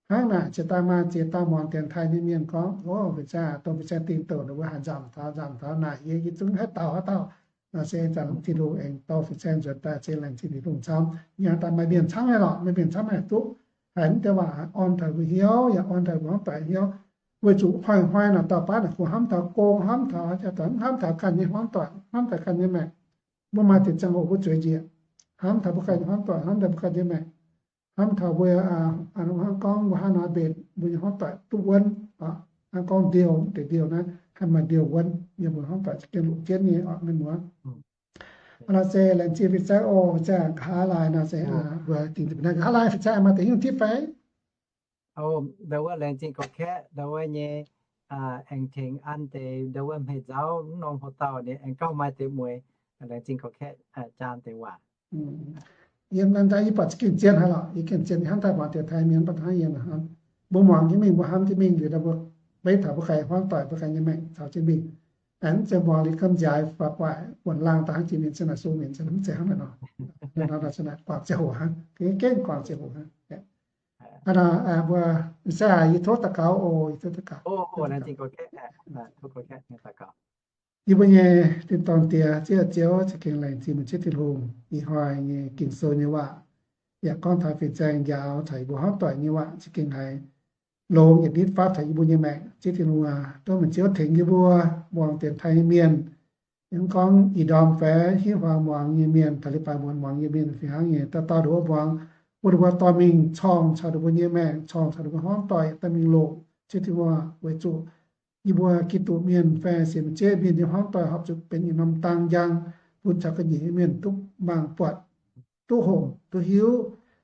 Hnangv naaic ziex dauh maaih ziex dauh muangx dienx taaih nyei mienh gorngv, o, fin-saeng aac, dongh fin-saeng dingh douc ninh mbuo haih nzamc taux nzamc taux naaic, yie zungv haaix dauh haaix dauh. Nor se zanc Tin-Hungh aengx dorh fin-saeng nzuonx daaih, za'gengh laengz zingh Tin-Hungh camv. Yie haaix dauh maaih mienh camv haic lorqc, maaih mienh camv haic duqv haiz mv deix waac orn taux mbuo hnyouv yaac orn taux mbuo hmuangv doic hnyouv. Weic zuqc hnoi-hnoi naaic dauh baav naaic kungx hnamv taux gong, hnamv taux, hnamv taux ganh nyei hmuangv doic, hnamv taux ganh nyei maengc. Mbuo maaih deix ziangh hoc mbuo zueiz njiec, hnamv taux mbuo ganh nyei hmuangv doic, hnamv taux mbuo ganh nyei maengc, hnamv taux mbuo, hnangv gorngv mbuo hnangv nor mbenc mbuo nyei hmuangv doic duqv wuonv, hnangv gorngv ndiouh, deix ndiouh naaiv haih maaih ndiouh wuonv yiem mbuo hmuangv doic za'gengh loqc jienv nyei, mienh muoz. Hnangv nor se laengz zingh fin-saeng oc, fin-saeng nqa'haav laai nor se mbuo dingc nqa'haav laai fin-saeng maaih deix nyungc tipv fai? Ndau wuov laengz zingh gorqv-kaeqv, ndau wuov nyei aengx tengx an deix ndau wuov hmei nzauv mv norm hoc dauh ninh aengx gauh maaih deix mueiz, laengz zingh gorqv-kaeqv jaan deix waac. Yiem naaiv nzangv yie buatc za'gengh zien haic lorqc, yie gengh zien hnamv daaih muangx deix taaih mienh mv baac hnangv yie hnamv, mbuo muangx jienv mingh, mbuo hnamv jienv mingh liuz, mbuo beiv taux mbuo ganh hmuangv doic, mbuo ganh nyei maengc caux jienv mingh. Aengx mv zeiz muangx liuz gamh nziaaux faaux guaic wuonc laangh daaih hnangv jiex mingh, zinh naaic sung mienh zinh mv zeiz hnangv naaic nor. Nor nor zinh naaic guangc ziangh hoc hnangv, gengh guangc ziangh hoc hnangv. Aa, mbuo, se yie tov daux gaux oc, yie tov daux gaux. Yie mbuo nyei tin-dorngh Diex, Ziouv, Ziouv, za'gengh laengz zingh meih Ziouv Tin-Hungh ih hnoi nyei Ging-Sou nyei waac, yaac gorngv taux fin-saeng njaaux caux yie mbuo hmuangv doic nyei waac za'gengh haiz longx yietc nitv fatv taux yie mbuo nyei maengc. Ziouv Tin-Hungh aac, tov meih Ziouv tengx yie mbuo muangx dienx taaih nyei mienh, yie mv gorngv ih ndorm fai hingv huaang muangx nyei mienh, taux leiz-baaix muonz muangx nyei mienh fih hnangv nyei, dauh dauh ndongc wuov muangx, bun ninh mbuo dorh mingh corng caux ninh mbuo nyei maengc, corng caux ninh mbuo hmuangv doic, dorh mingh loqc Ziouv Tin-Hungh, weic zuqc yie mbuo Giduc mienh fai sienx meih Ziouv mienh nyei hmuangv doic horpc zuqc benx yietc norm dang njang, bun caux ga'nyiec nyei mienh duqv mangc buatc, duqv hongx, duqv hiuv,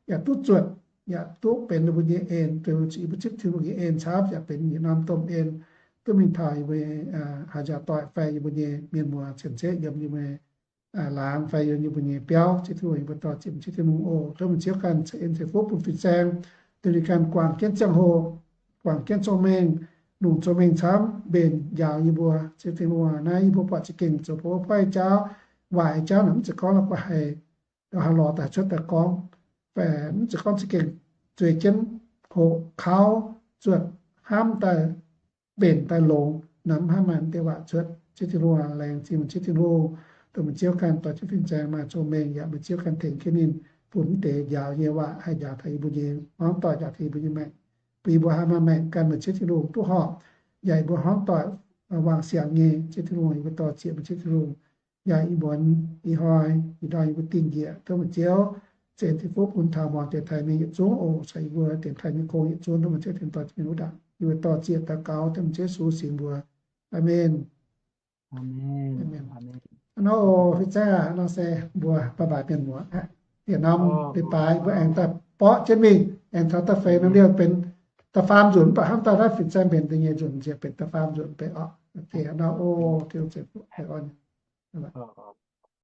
yaac duqv zuotc, yaac duqv benx ninh mbuo nyei en, duqv zuqc yie mbuo Ziouv Tin-Hungh nyei en camv, yaac benx yietc norm domh en, duqv mingh taux yie mbuo nyei haaix nziaauc doic fai yie mbuo nyei mienh muoz cien-ceqv yiem yie mbuo nyei laangz fai yiem yie mbuo nyei biauv. Ziouv Tin-Hungh, yie mbuo dorh zieqc meih Ziouv Tin-Hungh oc. Tov meih Ziouv ganh ceix en ceix fuqv bun fin-saeng, duqv ninh ganh guangc jienv ziangh hoc, guangc jienv cong-mengh, longc cong-mengh camv mbenc njaaux yie mbuo. Ziouv Tin-Hungh aac, naaiv yie mbuo buatc za'gengh zoux bun wuov jauv, waaic jauv naaic mv zeiz gorngv la'guaih haiz, haaix lorz daaih cuotv daaih gorngv, fai mv zeiz gorngv za'gengh zueiz jienv hoqc, kauv, zuotc, hnamv daaih, mbenc daaih longx, naaiv mv haih maaih deix waac cuotv. Ziouv Tin-Hungh aac, laengz zingh meih Ziouv Tin-Hungh, dongh meih Ziouv ganh dorh jienv fin-saeng maaih cong-mengh, yaac meih Ziouv ganh tengx jienv ninh, bun mv deix njaaux nyei waac haih njaaux taux yie mbuo nyei hmuangv doic, njaaux taux yie mbuo nyei maengc, bun yie mbuo haih maaih maengc gan meih Ziouv Tin-Hungh duqv horpc, yaac yie mbuo hmuangv doic wangc siangx nyei. Ziouv Tin-Hungh, yie mbuo dorh zieqc meih Ziouv Tin-Hungh, yaac ih muonz ih hnoi ih ndorm yie mbuo dingh njiec, tov meih Ziouv ceix en ceix fuqv bun taux muangx dienx taaih mienh yietc zungv oc, caux yie mbuo dienx taaih nyei gong yietc zungv, tov meih Ziouv dienx dorh mienh wuov ndaangc. Yie mbuo dorh zieqc daux gaux dengv meih Ziouv Yesu singx mbuox. Aamen. Aamen. Hnangv nor oc, fin-saeng aac, nor se mbuo baaix baaix mienh muoz aqv. Yietc norm leiz-baaix mbuo aengx daaih borqv jienv mingh, aengx taux da'feix norm liouh benx da'faam nzunc, mv baac hnamv daaih naaiv fin-saeng mbenc da'nyeic nzunc, nziex benx da'faam nzunc beiv orqc. Hnangv nor oc, Tin-Hungh ceix fuqv haic orqc.